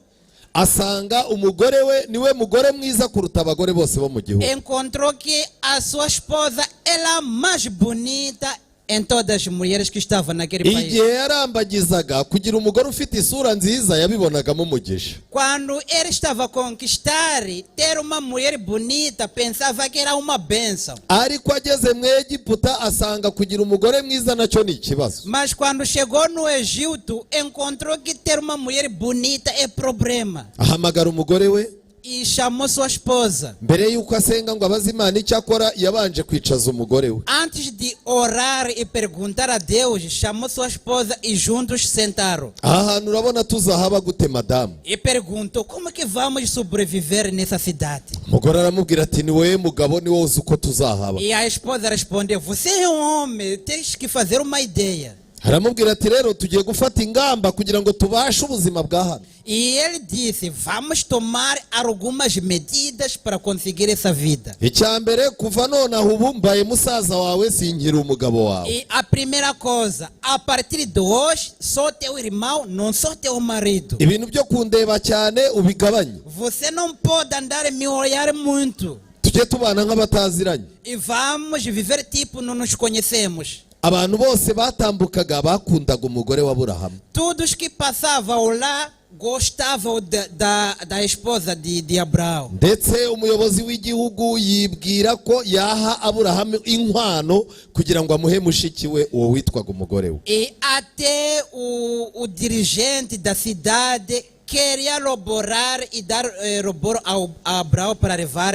asanga umugore we niwe mugore mwiza kuruta abagore bose bo mu gihugu. Encontrou que a sua esposa era a mais bonita em todas as mulheres que estavam naquele país. Igihe yarambagizaga, kugira umugore ufite isura nziza yabibonagamo umugisha. Quando ele estava a conquistar, ter uma mulher bonita, pensava que era uma bênção. Ariko ageze mu Egiputa asanga kugira umugore mwiza nacyo ni ikibazo. Mas quando chegou no Egito, encontrou que ter uma mulher bonita é problema. Ahamagara umugore we. E chamou sua esposa. Mbere y'uko asenga ngo abaze Imana icyo akora, yabanje kwicaza umugore we. Antes de orar e perguntar a Deus, chamou sua esposa e juntos sentaram. Aha hantu urabona tuzahaba gute, madamu? E perguntou: como que vamos sobreviver nessa cidade? Umugore aramubwira ati ni wowe mugabo, ni wowe uzi uko tuzahaba. E a esposa respondeu: você é um homem, tens que fazer uma ideia. Aramubwira ati rero tugiye gufata ingamba kugira ngo tubashe ubuzima bwa hano. E ele disse: Vamos tomar algumas medidas para conseguir essa vida. Icya mbere kuva nonaha ubu mbaye musaza wawe sinkiri umugabo wawe. E a primeira coisa, a partir de hoje, sou teu irmão, não sou teu marido. Ibintu byo kundeba cyane ubigabanye. Você não pode andar e me olhar muito. Tujye tubana nk'abataziranye. E vamos viver tipo não nos conhecemos. Abantu bose batambukaga bakundaga umugore wa Aburahamu. Todos que passavam lá gostavam da esposa de Abraão. Ndetse umuyobozi w'igihugu yibwira ko yaha Aburahamu inkwano kugira ngo amuhe mushiki we uwo witwaga umugore we. E até o dirigente da cidade queria roubar e dar lobola a Abraão para levar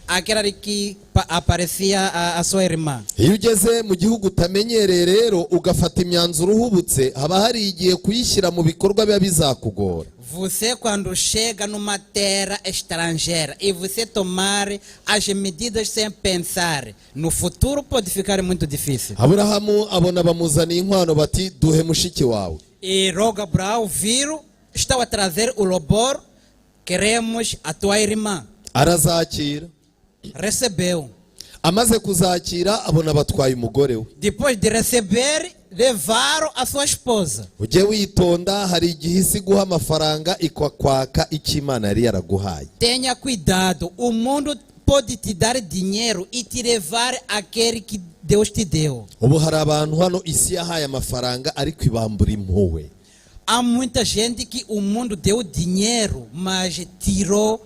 aquela que aparecia a sua irmã. Iyo ugeze mu gihugu utamenyereye rero ugafata imyanzuro uhubutse haba hari igihe kuyishyira mu bikorwa biba bizakugora. Você, quando chega numa terra estrangeira e você tomar as medidas sem pensar, no futuro pode ficar muito difícil. Aburahamu abona bamuzaniye inkwano bati duhe mushiki wawe. E logo Abraão viram, estão a trazer o lobola, queremos a tua irmã. Arazakira. Recebeu. Amaze kuzakira abona batwaye umugore we. Depois de receber, levaram a sua esposa. Ujye witonda hari igihe isi iguha amafaranga ikakwaka icyo Imana yari yaraguhaye. Tenha cuidado, o mundo pode te dar dinheiro e te levar aquele que Deus te deu. Ubu hari abantu hano isi yahaye amafaranga ariko ibambura impuhwe. Há muita gente que o mundo deu dinheiro, mas tirou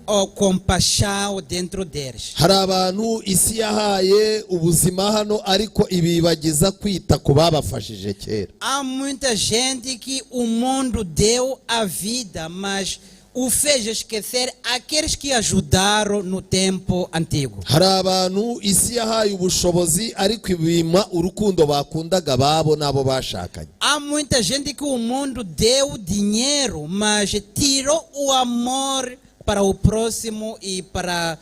a compaixão dentro deles. Hari abantu isi yahaye ubuzima hano ariko ibibagiza kwita ku babafashije kera. Há muita gente que o mundo deu a vida, mas o fez esquecer aqueles que ajudaram no tempo antigo. Hari abantu isi yahaye ubushobozi ariko ibima urukundo bakundaga ababo n'abo bashakanye. Há muita gente que o mundo deu dinheiro, mas tirou o amor para o próximo e para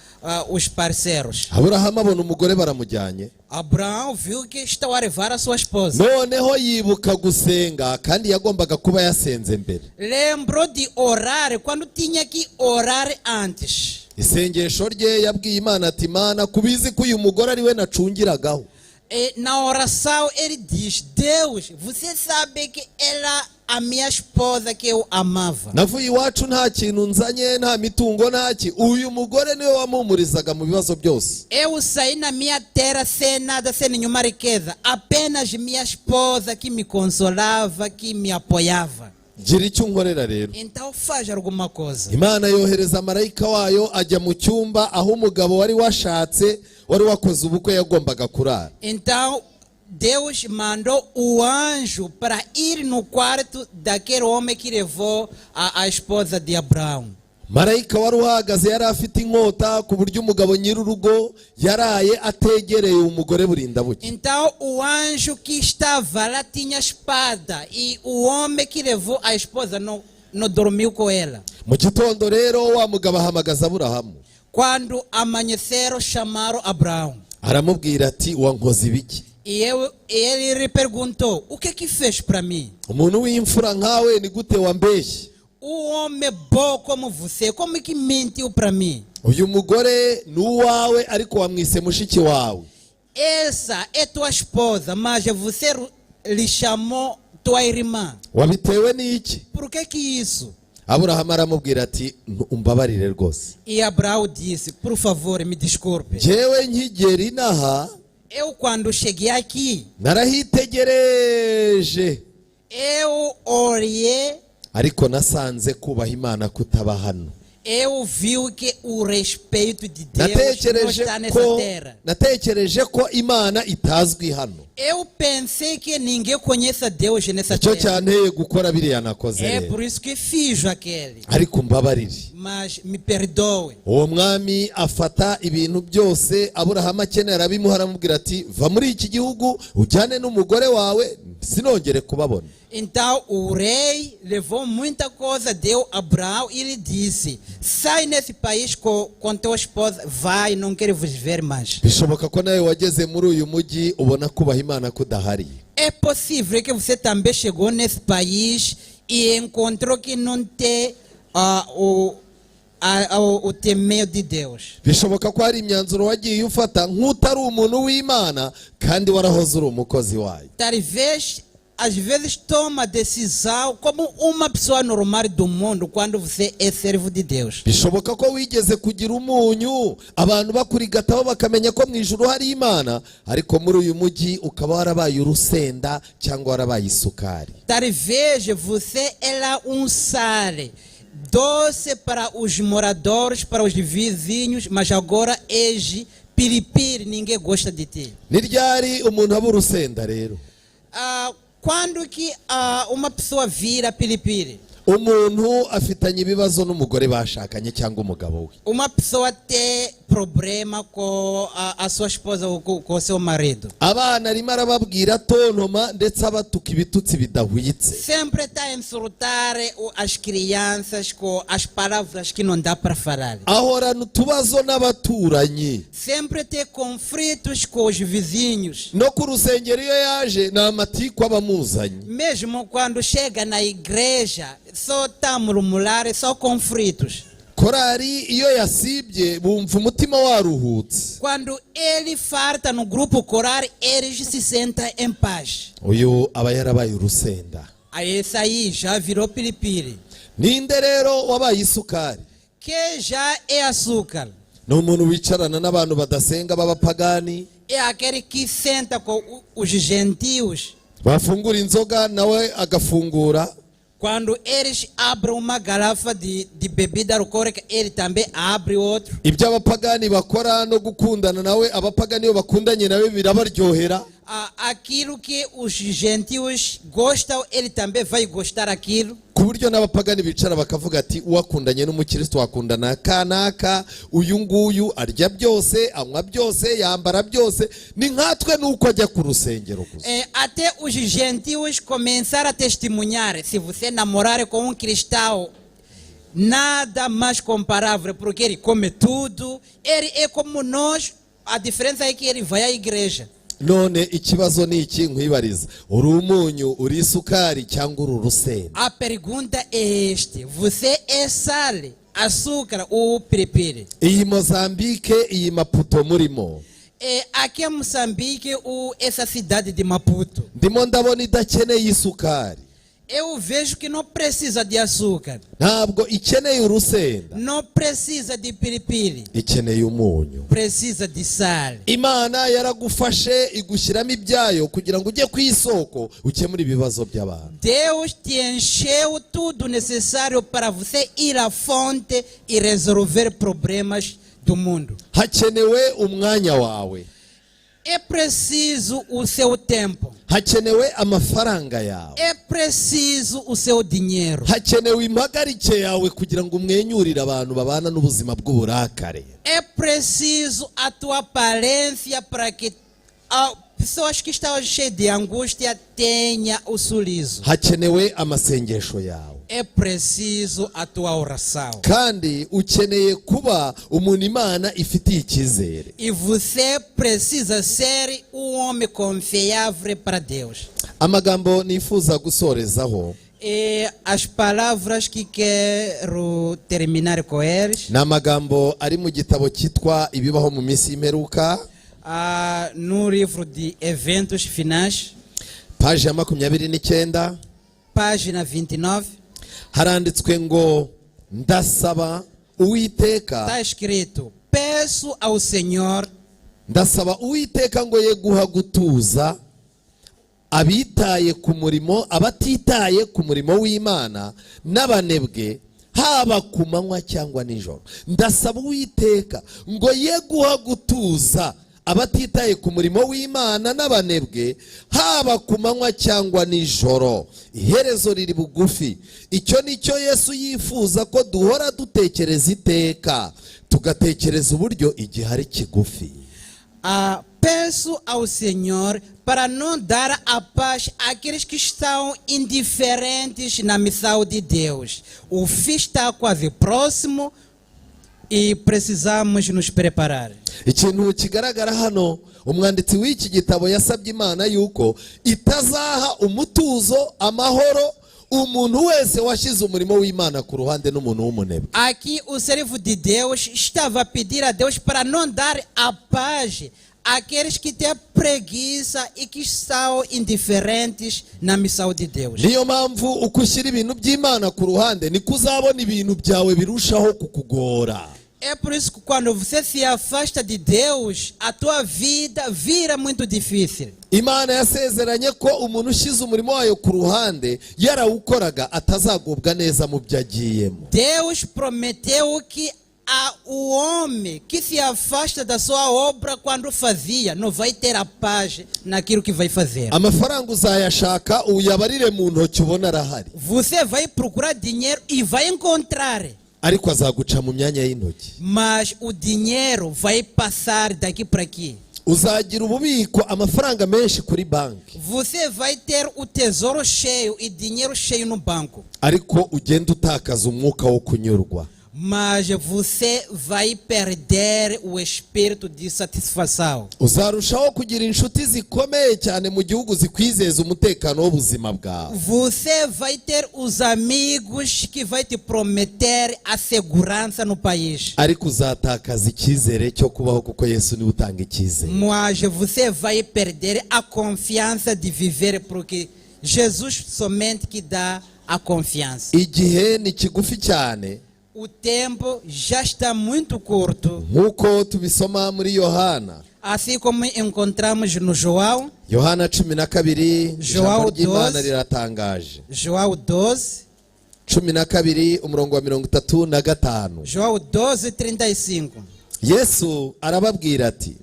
os parceiros. Aburahamu abona umugore baramujyanye. Abraão viu que estão a levar a sua esposa. Noneho yibuka gusenga kandi yagombaga kuba yasenze mbere. Lembrou de orar quando tinha que orar antes. Isengesho rye yabwiye Imana ati Mana ko ubizi ko uyu mugore ari we nacungiragaho. E na oração ele diz: Deus, você sabe que ela a minha esposa que eu amava. Navuye iwacu nta kintu nzanye nta mitungo ntaki uyu mugore niwe wampumurizaga mu bibazo byose. Eu saí na minha terra sem nada, sem nenhuma riqueza. Apenas minha esposa que me consolava, que me apoiava. Gira icyo unkorera rero. Então faz alguma coisa. Imana yohereza marayika wayo ajya mu cyumba aho umugabo wari washatse wari wakoze ubukwe yagombaga kurara. Então Deus mandou o anjo para ir no quarto daquele homem que levou a esposa de Abraão. Marayika wari uhagaze yari afite inkota ku buryo umugabo nyir'urugo yaraye ategereye umugore burinda bucya. Então o anjo que estava lá tinha espada e o homem que levou a esposa não dormiu com ela. Mu gitondo rero wa mugabo ahamagaza Aburahamu. Quando amanheceram, chamaram Abraão. Aramubwira ati wankoze ibiki? E ele lhe perguntou: O que que fez para mim? Umuntu w'imfura nkawe ni gute wambeshye? O homem bom como você, como que mentiu para mim? Uyu mugore ni uwawe ariko wamwise mushiki wawe. Essa é tua esposa, mas você lhe chamou tua irmã. Wabitewe n'iki? Por que que isso? Aburahamu aramubwira ati umbabarire rwose. E Abraão disse: Por favor, me desculpe. Njyewe nkigera inaha Eu, quando cheguei aqui, narahitegereje eu olhei, ariko nasanze kubaha Imana kutaba hano. Eu vi que o respeito de Deus não Natekereje está nessa ko terra. Natekereje ko Imana itazwi hano. Eu pensei que ninguém conhece a Deus nessa Icyo terra. cyanteye gukora biriya nakoze É rero. por isso que fiz aquele. Ariko mbabarire. Mas me perdoe. Uwo mwami afata ibintu byose Aburahamu akenera arabimuha aramubwira ati va muri iki gihugu ujyane n'umugore wawe sinongere kubabona. Então o rei levou muita coisa, deu a Abraão e lhe disse: Sai nesse país com tua esposa, vai, não quero vos ver mais. Bishoboka ko nawe wageze muri uyu mujyi ubona kubaha Imana kudahari. É possível que você também chegou nesse país e encontrou que não tem o temer de Deus. Bishoboka ko hari imyanzuro wagiye ufata nk'utari umuntu w'Imana kandi warahoze uri umukozi wayo. Talvez, às vezes, toma decisão como uma pessoa normal do mundo quando você é servo de Deus. Bishoboka ko wigeze kugira umunyu abantu bakurigataho bakamenya ko mu ijuru hari Imana ariko muri uyu mujyi ukaba warabaye urusenda cyangwa warabaye isukari. Talvez você era um sal doce para os moradores, para os vizinhos, mas agora és piripiri, ninguém gosta de ti. Ni ryari umuntu aba urusenda rero? Quando que uma pessoa vira piripiri? Umuntu afitanye ibibazo n'umugore bashakanye cyangwa umugabo we. Uma pessoa tem problema com a sua esposa ou com o seu marido. Abana arimo arababwira tontoma ndetse abatuka ibitutsi bidahwitse. Sempre está a insultar as crianças com as palavras que não dá para falar. Ahorana utubazo n'abaturanyi. Sempre tem conflitos com os vizinhos. No ku rusengero iyo yaje ni amatiku aba amuzanye. Mesmo quando chega na igreja, só está a murmurar, só conflitos. Korari iyo yasibye bumva umutima waruhutse. Quando ele falta no grupo coral, eles se sentem em paz. Uyu aba yarabaye urusenda. Aí esse aí já virou piripiri. Ninde rero wabaye isukari? Que já é açúcar. Ni umuntu wicarana n'abantu badasenga b'abapagani. É aquele que senta com os gentios. Bafungura inzoga nawe agafungura. Quando eles abrem uma garrafa de bebida alcoólica, ele também abre outro. Ibyo abapagani bakora no gukundana nawe abapagani iyo bakundanye nawe birabaryohera. Aquilo que os gentios gostam, ele também vai gostar aquilo. Ku buryo n'abapagani bicara bakavuga ati uwakundanye n'umukristo wakundana kanaka uyu nguyu arya byose anywa byose yambara byose ni nkatwe nuko ajya ku rusengero gusa. Até os gentios começaram a testemunhar. Se você namorar com um cristão, nada mais comparável, porque ele come tudo, ele é como nós, a diferença é que ele vai à igreja. None ikibazo ni iki nkwibariza uri umunyu uri isukari cyangwa uri urusenda? A pergunta é este: você é sal, açúcar ou piripiri? Iyi Mozambike iyi Maputo murimo. Aqui em Moçambique, ou essa cidade de Maputo, ndimo ndabona idakeneye isukari. Eu vejo que não precisa de açúcar, ntabwo ikeneye urusenda, não precisa de piripiri, ikeneye umunyu. Precisa de sal. Imana yaragufashe igushyiramo ibyayo kugira ngo ujye ku isoko ukemure ibibazo by'abantu. Deus te encheu tudo necessário para você ir à fonte e resolver problemas do mundo. Hakenewe umwanya wawe. É preciso o seu tempo. Hakenewe amafaranga yawe. É preciso o seu dinheiro. Hakenewe impagarike yawe kugira ngo umwenyurire abantu babana n'ubuzima bw'uburakare. É preciso a tua aparência para que as pessoas que estão cheias de angústia tenham o sorriso. Hakenewe amasengesho yawe. É preciso a tua oração. Kandi ukeneye kuba umuntu Imana ifitiye icyizere. E você precisa ser um homem confiável para Deus. Amagambo nifuza gusorezaho E as palavras que quero terminar com eles, ni amagambo ari mu gitabo cyitwa ibibaho mu minsi y'imperuka, no livro de Eventos Finais, paji ya 29, página 29, haranditswe ngo ndasaba Uwiteka, está escrito: Peço ao Senhor, ndasaba Uwiteka ngo ye guha gutuza abitaye ku murimo abatitaye ku murimo w'Imana n'abanebwe haba ku manywa cyangwa nijoro. Ndasaba Uwiteka ngo ye guha gutuza abatitaye ku murimo w'Imana n'abanebwe haba ku manywa cyangwa nijoro. Iherezo riri bugufi. Icyo ni cyo Yesu yifuza ko duhora dutekereza iteka tugatekereza uburyo igihe ari kigufi. Peço ao Senhor para não dar a paz àqueles que estão indiferentes na missão de Deus. O fim está quase próximo e precisamos nos preparar. Ikintu kigaragara hano, umwanditsi w'iki gitabo yasabye Imana yuko itazaha umutuzo, amahoro umuntu wese washyize umurimo w'Imana ku ruhande n'umuntu w'umunebwe. Aqui o servo de Deus estava a pedir a Deus para não dar a paz àqueles que têm preguiça e que são indiferentes na missão de Deus. Niyo mpamvu uko ushyira ibintu by'Imana ku ruhande niko uzabona ibintu byawe birushaho kukugora. É por isso que quando você se afasta de Deus, a tua vida vira muito difícil. Imana yasezeranye ko umuntu ushyize umurimo wayo ku ruhande yarawukoraga atazagubwa neza mu byo agiyemo. Deus prometeu que o homem que se afasta da sua obra quando fazia, não vai ter a paz naquilo que vai fazer. Amafaranga uzayashaka uyabarire mu ntoki ubona arahari. Você vai procurar dinheiro e vai encontrar. Ariko azaguca mu myanya y'intoki. Mas o dinheiro vai passar daqui para aqui. Uzagira ububiko amafaranga menshi kuri banki. Você vai ter o tesouro cheio e dinheiro cheio no banco. Ariko ugenda utakaza umwuka wo kunyurwa. Mas você vai perder o espírito de satisfação. Uzarushaho kugira inshuti zikomeye cyane mu gihugu zikwizeza umutekano w'ubuzima bwawe. Você vai ter os amigos que vai te prometer a segurança no país. Ariko uzatakaza icyizere cyo kubaho kuko Yesu niwe utanga icyizere. Mas você vai perder a confiança de viver, porque Jesus somente que dá a confiança. Igihe ni kigufi cyane. O tempo já está muito curto. Nk'uko tubisoma muri Yohana. Assim como encontramos no João. Yohana 12, João ijambo ry'Imana 12. Riratangaje. João 12. 12 umurongo wa 35. João 12, 35. Yesu arababwira ati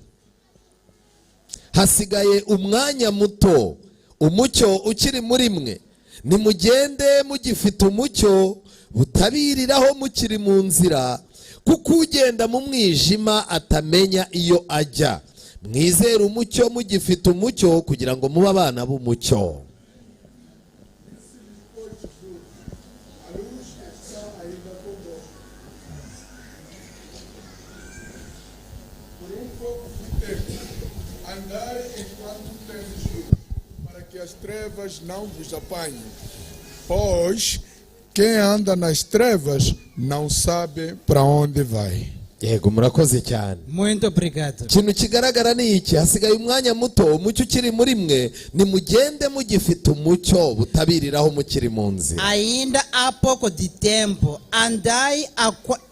hasigaye umwanya muto umucyo ukiri muri mwe, nimugende mugifite umucyo butabiriraho mukiri mu nzira, kuko ugenda mu mwijima atamenya iyo ajya. Mwizere umucyo mugifite umucyo kugira ngo mube abana b'umucyo. Disse-lhes, pois, Jesus: A luz está ainda convosco por um pouco de tempo. Andai enquanto tendes luz, para que as trevas não vos apanhem. Pois quem anda nas trevas não sabe para onde vai. Yego, murakoze cyane. Muito obrigado. Ikintu kigaragara ni iki: hasigaye umwanya muto umucyo ukiri muri mwe, nimugende mugifite umucyo butabiriraho mukiri mu nzira. Ainda há pouco de tempo, andai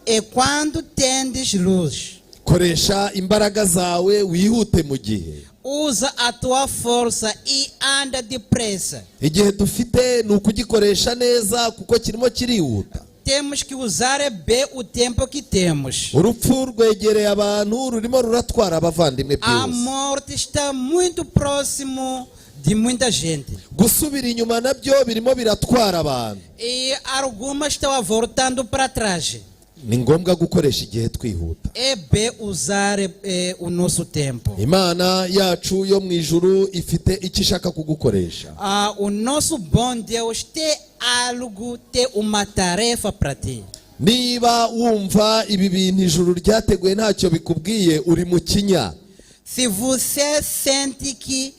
e quando tendes luz. Koresha imbaraga zawe wihute mu gihe. Usa a tua força e anda depressa. Igihe dufite ni ukugikoresha neza kuko kirimo kirihuta. Temos que usar bem o tempo que temos. Urupfu rwegereye abantu, rurimo ruratwara abavandimwe A byihuse. Morte está muito próximo de muita gente. Gusubira inyuma nabyo birimo biratwara abantu. E algumas estão voltando para trás. Ni ngombwa gukoresha igihe twihuta. É bem usar o nosso tempo. Imana yacu yo mu ijuru ifite icyo ishaka kugukoresha. Ah, o nosso bom Deus tem algo, tem uma tarefa para ti. Niba wumva ibi bintu ijuru ryateguye ntacyo bikubwiye, uri mu kinya. Se você sente que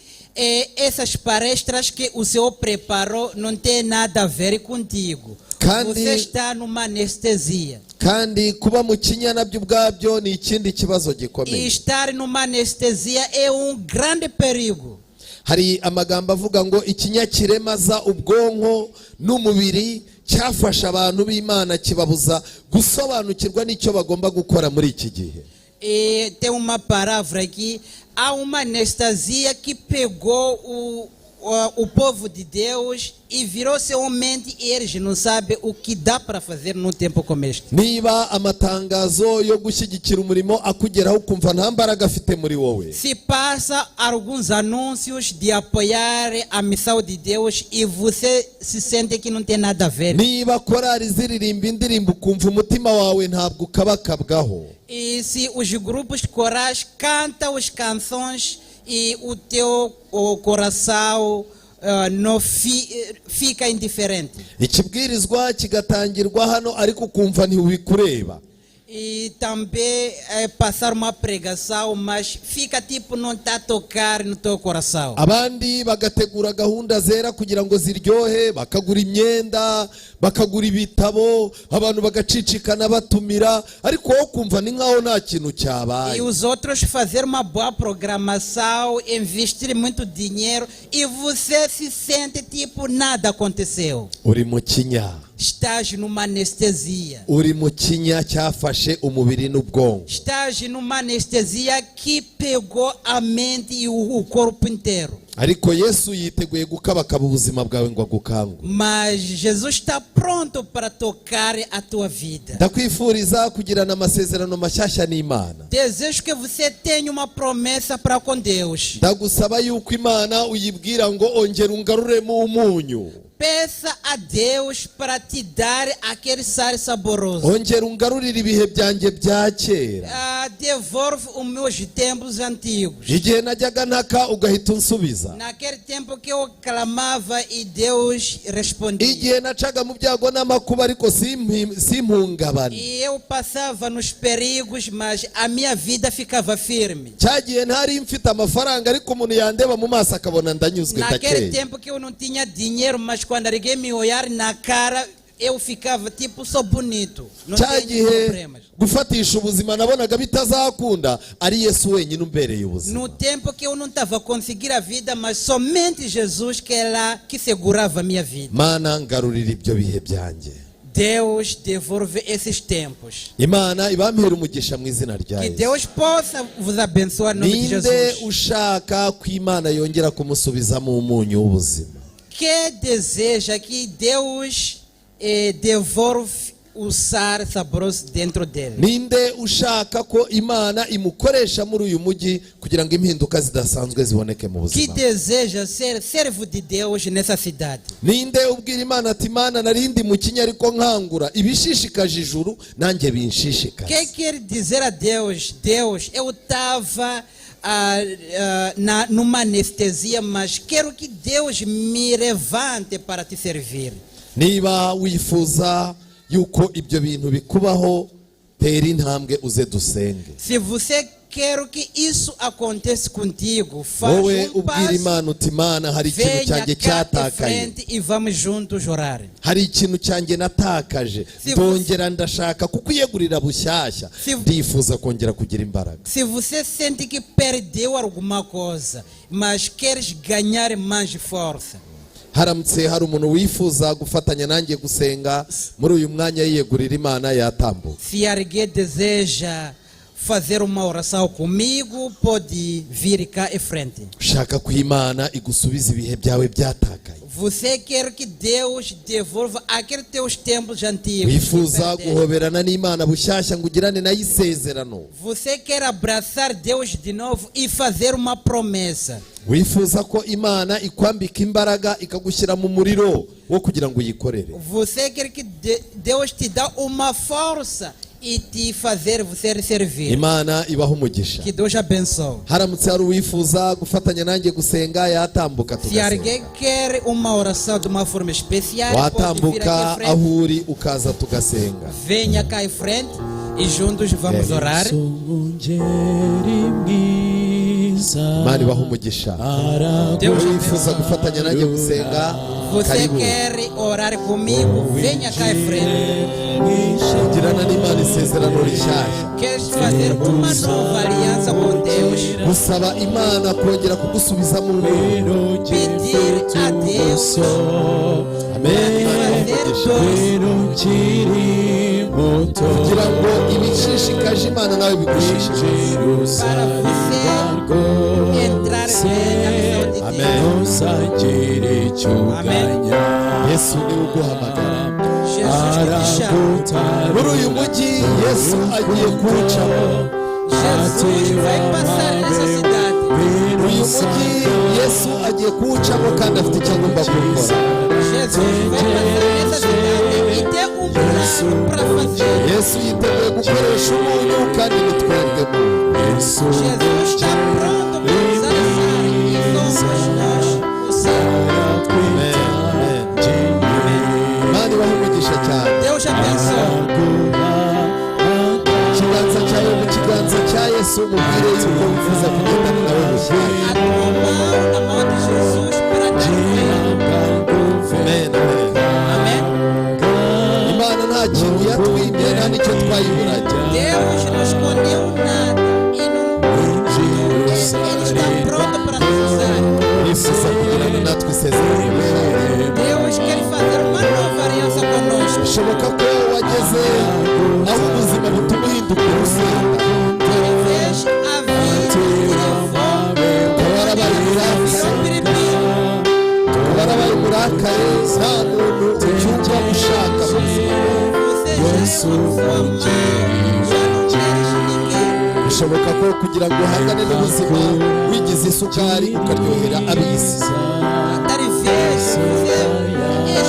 essas palestras que o Senhor preparou não tem nada a ver contigo, você está numa anestesia. Kandi kuba mu kinya nabyo ubwabyo ni ikindi kibazo E gikomeye. estar numa anestesia é um grande perigo. Hari amagambo avuga ngo ikinya kiremaza ubwonko n'umubiri cyafasha abantu b'Imana kibabuza gusobanukirwa n'icyo bagomba gukora muri iki gihe. E tem uma palavra aqui, há uma anestesia que pegou o, o povo de Deus e virou seu mente e eles não sabem o que dá para fazer num tempo como este. Niba amatangazo yo gushyigikira umurimo akugeraho ukumva nta mbaraga afite muri wowe. Se passa alguns anúncios de apoiar a missão de Deus e você se sente que não tem nada a ver. Niba korari ziririmba indirimbo ukumva umutima wawe ntabwo ukabakabwaho. E se os grupos corais cantam as canções e o teu o coração não fica indiferente. Ikibwirizwa kigatangirwa hano ariko ukumva ntibikureba. E também passar uma pregação, mas fica tipo não está a tocar no teu coração. Abandi bagategura gahunda zera kugira ngo ziryohe, bakagura imyenda, bakagura ibitabo, abantu bagacicikana batumira, ariko wowe ukumva ni nkaho nta kintu cyabaye. E os outros fazer uma boa programação, investir muito dinheiro e você se sente tipo nada aconteceu. Uri mu kinya. Estás numa anestesia. Uri mu kinya cyafashe umubiri n'ubwonko. Estás numa anestesia que pegou a mente e o corpo inteiro. Ariko Yesu yiteguye gukabakaba ubuzima bwawe ngo agukangure. Mas Jesus está pronto para tocar a tua vida. Ndakwifuriza kugirana amasezerano mashyashya n'Imana. Desejo que você tenha uma promessa para com Deus. Ndagusaba yuko Imana uyibwira ngo ongera ungaruremo umunyu. Peça a Deus para te dar aquele sal saboroso. Ongera ungarurire ibihe byanjye bya kera. Devolve os meus tempos antigos. Igihe najyaga ntaka ugahita unsubiza. Naquele tempo que eu clamava e Deus respondia. Igihe nacaga mu byago n'amakuba ariko simpungabane. E eu passava nos perigos, mas a minha vida ficava firme. Cya gihe ntari mfite amafaranga ariko umuntu yandeba mu maso akabona ndanyuzwe, Naquele ndakeye. tempo que eu não tinha dinheiro, mas quando alguém me olhar na cara, eu ficava tipo, sou bonito. Não Cya tenho gihe problemas. Gufatisha ubuzima nabonaga bitazakunda ari Yesu wenyine umbereye ubuzima. No tempo que eu não estava conseguindo a vida, mas somente Jesus que era que segurava a minha vida. Mana, ngarurira ibyo bihe byanjye. Deus devolve esses tempos. Imana ibampere umugisha mu izina rya Que Yesu. Deus possa vos abençoar em nome de Ninde Jesus. Ushaka ko Imana yongera kumusubizamo umunyu w'ubuzima? Que deseja que Deus devolve o sal saboroso dentro dele. Ninde ushaka ko Imana imukoresha muri uyu mujyi kugira ngo impinduka zidasanzwe ziboneke mu Que buzima? deseja ser servo de Deus nessa cidade. Ninde ubwira Imana ati Imana narindi mu kinya ariko nkangura ibishishikaje ijuru nanjye binshishikaze? Que quer dizer a Deus? Deus, eu estava numa anestesia, mas quero que Deus me levante para te servir. Niba wifuza yuko ibyo bintu bikubaho, tera intambwe uze dusenge. Se você quer que isso aconteça contigo, faz Wowe um ubwira passo, Imana uti Imana hari ikintu venha cyanjye cá de cyatakaye. Frente e vamos juntos orar. Hari ikintu cyanjye natakaje, ndongera ndashaka kukwiyegurira bushyashya, ndifuza kongera kugira imbaraga. Se você sente que perdeu alguma coisa, mas queres ganhar mais força, Haramutse hari umuntu wifuza gufatanya nanjye gusenga muri uyu mwanya yiyegurira Imana, yatambuka. Se alguém deseja fazer uma oração comigo, pode vir cá em frente. Ushaka ko Imana igusubiza ibihe byawe byatakaye. Você quer que Deus devolva aqueles teus tempos antigos que Wifuza perdeste. Guhoberana n'Imana bushyashya ngo ugirane nayo isezerano. Você quer abraçar Deus de novo e fazer uma promessa. Wifuza ko Imana ikwambika imbaraga ikagushyira mu muriro wo kugira ngo uyikorere. Você quer que Deus te dá uma força e te fazer você servir. Imana ibaha umugisha. Que Deus abençoe. Haramutse hari uwifuza gufatanya nanjye gusenga, yatambuka Se alguém tugasenga. Quer uma oração de uma forma especial, pode vir aqui Watambuka em frente. Aho uri ukaza tugasenga. Venha cá em frente e juntos vamos orar. Umwungeri mwiza Imana ibaha umugisha. Deus Wifuza gufatanya nanjye gusenga, Você karibu. Quer orar comigo? Venha cá em frente. Kugirana n'Imana isezerano rishyashya. Queres fazer uma nova aliança com Deus? Gusaba Imana kongera kugusubiza mu muntu. Pedir a Deus Amen. Imana ibahe fazer umugisha. doce. ukiri muto Kugira ngo ibishishikaje Imana nawe bigushishikaze. Para você entrar bem na missão de de Amen. Deus. Ntuzagire icyo uganya. Yesu niwe uguhamagara. Jesus que te chama. Muri uyu mujyi Yesu agiye kuwucamo. Jesus vai passar nessa cidade. Uyu mujyi Yesu agiye kuwucamo kandi afite icyo agomba gukora. Jesus vai passar nessa cidade e tem um plano para fazer. Yesu yiteguye gukoresha umunyu kandi ni twebwe munyu. Yesu Jesus está pronto para usar sal e somos nós o sal. Amen, amen. Imana ibahe umugisha cyane. Deus abençoe. Ikiganza cyawe mu kiganza cya Yesu, mubwire yuko wifuza kugendana nawe mushyashya. A tua mão na mão de Jesus para dar com ele. Amen, amen. Amém. Imana nta kintu yatwimye, nta n'icyo twayiburanye. Deus não escondeu nada e não, Ele está pronto para nos usar. Yifuza kugirana natwe isezerano rishyashya. Deus quer fazer uma nova aliança conosco. Bishoboka ko wageze aho ubuzima butuma uhinduka urusenda. Talvez a vida te levou Ukaba warabaye umurakare, ao piripiri. ukaba warabaye umurakare, nta muntu ucyumva ushaka mu buzima bwawe. Você já é uma pessoa má, já não queres ninguém. Bishoboka ko kugira ngo uhangane n'ubuzima wigize isukari ukaryohera ab'isi. Talvez você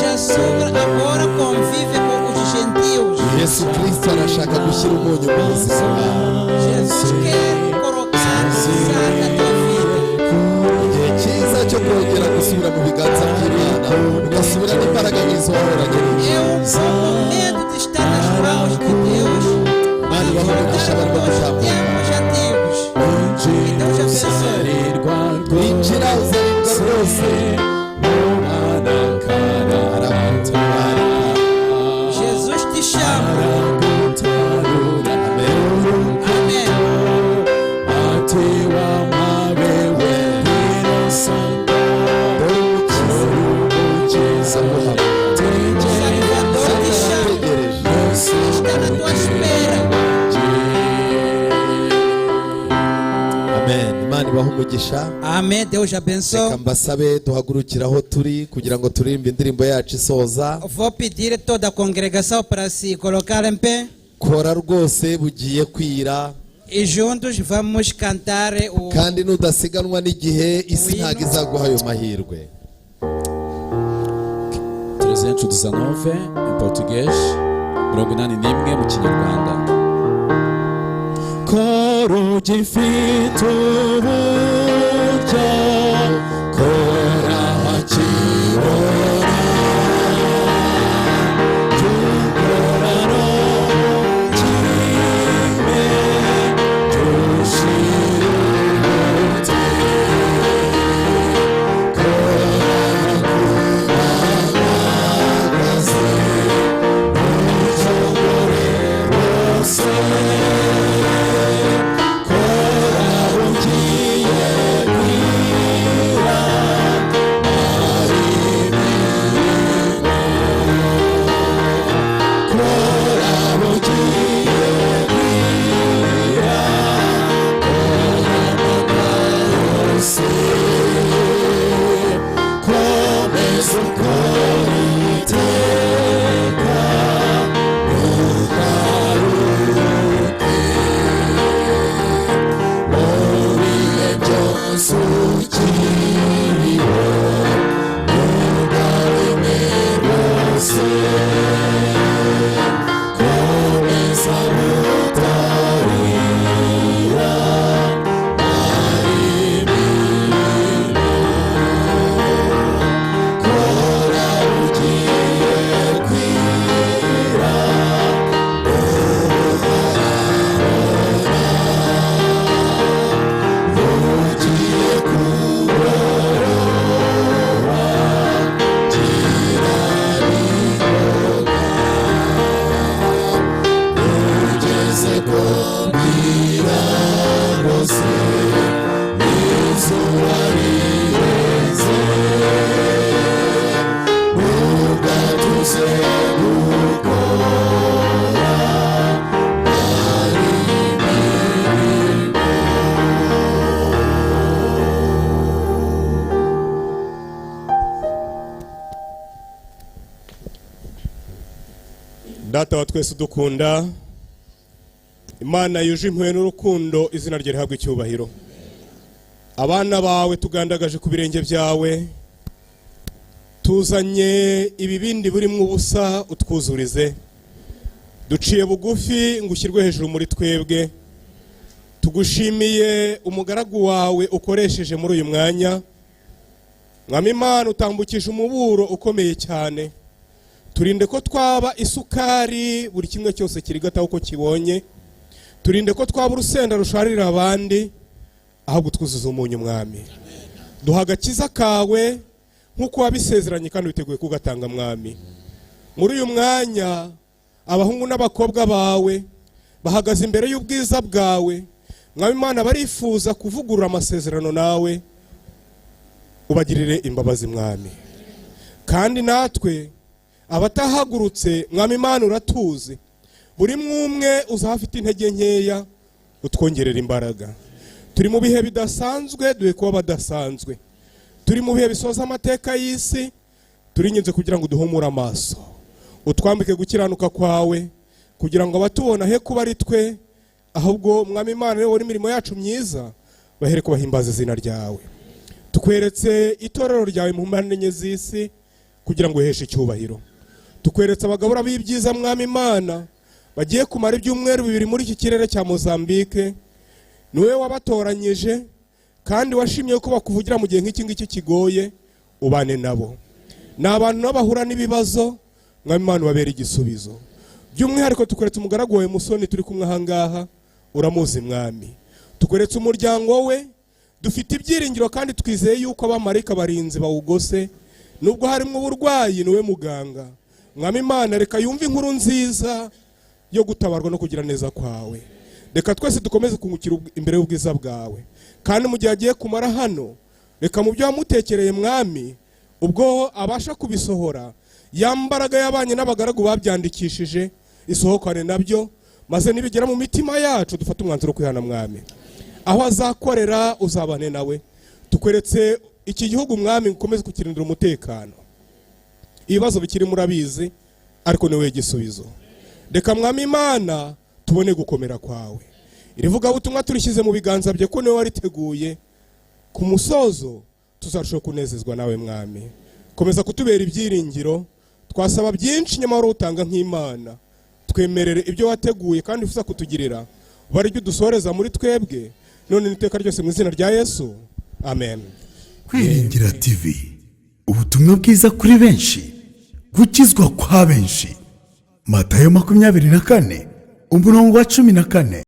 é açúcar, agora convive com os gentios. Yesu Kirisito arashaka gushyira umunyu mu buzima bwawe. Jesus quer colocar sal na tua vida. Igihe cyiza cyo kongera gusubira mu biganza by'Imana, ugasubira n'imbaraga nk'izo wahoranye. É um bom momento de estar nas mãos de Deus. Imana ibahe umugisha Para barimo voltar aos gutambuka. tempos antigos. Que Deus abençoe. Winjira uzarindwa rwose. Aragutarika. Jesus te chama. Amen. Amém. Dore Umukiza aguhamagara. O Salvador te chama. Aragutegereje. Está na tua espera. Amen. Imana ibahe umugisha. Amém. Deus abençoe. Reka mbasabe duhagurukire aho turi kugira ngo turirimbe indirimbo yacu isoza. Vou pedir toda a congregação para se colocar em pé Kora rwose bugiye kwira, e juntos vamos cantar o kandi nudasiganwa n'igihe isi ntabwo izaguha ayo mahirwe. 319 em português, 81 mu kinyarwanda. Kora ugifite uburyo, kora hakibona, jya kimwe, jya ushira ugiye Data wa twese udukunda, Imana yuje impuhwe n'urukundo, izina rye rihabwa icyubahiro. Abana bawe tugandagaje ku birenge byawe, tuzanye ibibindi burimo ubusa, utwuzurize. Duciye bugufi ngo ushyirwe hejuru muri twebwe. Tugushimiye umugaragu wawe ukoresheje muri uyu mwanya. Mwami Imana, utambukije umuburo ukomeye cyane. Turinde ko twaba isukari buri kimwe cyose kirigataho uko kibonye. Turinde ko twaba urusenda rusharira abandi, ahubwo twuzuza umunyu. Mwami, duha agakiza kawe nk'uko wabisezeranye kandi witeguye kugatanga. Mwami, muri uyu mwanya abahungu n'abakobwa bawe bahagaze imbere y'ubwiza bwawe. Mwami Imana, barifuza kuvugurura amasezerano nawe. Ubagirire imbabazi, Mwami. Kandi natwe abatahagurutse, Mwami Imana, uratuzi. Buri mwumwe uzaba afite intege nkeya, utwongerera imbaraga. Turi mu bihe bidasanzwe, duhe kuba badasanzwe. Turi mu bihe bisoza amateka y'isi. Turinginze kugira ngo duhumure amaso, utwambike gukiranuka kwawe, kugira ngo abatubona he kuba ari twe, ahubwo, Mwami Imana, niwe imirimo yacu myiza, bahere ko bahimbaza izina ryawe. Tukweretse itorero ryawe mu mpande enye z'isi kugira ngo uheshe icyubahiro. Tukweretse abagabura b'ibyiza, Mwami Imana, bagiye kumara ibyumweru 2 muri iki kirere cya Mozambique. Niwe wabatoranyije kandi washimye ko bakuvugira mu gihe nk'iki ngiki kigoye. Ubane nabo. Ni abantu nabo bahura n'ibibazo. Mwami Imana, ubabera igisubizo. By'umwihariko tukweretse umugaragu wawe Musoni turi kumwe ahangaha. Uramuzi, Mwami. Tukweretse umuryango we. Dufite ibyiringiro kandi twizeye yuko abamarayika barinzi bawugose. Nubwo harimo uburwayi, niwe muganga. Mwami Imana, reka yumve inkuru nziza yo gutabarwa no kugira neza kwawe. Reka twese dukomeze kungukira imbere y'ubwiza bwawe. Kandi mu gihe agiye kumara hano, reka mu byo wamutekereye, Mwami, ubwo abasha kubisohora, ya mbaraga yabanye n'abagaragu babyandikishije isohokane nabyo, maze nibigera mu mitima yacu dufate umwanzuro wo kwihana. Mwami, aho azakorera uzabane nawe. Tukweretse iki gihugu, Mwami, ukomeze kukirindira umutekano. Ibibazo bikiri murabizi, ariko ni wowe gisubizo. Reka, Mwami Imana, tubone gukomera kwawe. Iri vugabutumwa turishyize mu biganza bye ko niwe wariteguye. Ku musozo tuzarushaho kunezezwa nawe. Mwami, komeza kutubera ibyiringiro. Twasaba byinshi, nyamara utanga nk'Imana. Twemerere ibyo wateguye kandi wifuza kutugirira, bari ibyo udusoreza muri twebwe none n'iteka ryose, mu izina rya Yesu, amen. Kwiringira TV, ubutumwa bwiza kuri benshi, gukizwa kwa benshi. Matayo 24 umurongo wa 14.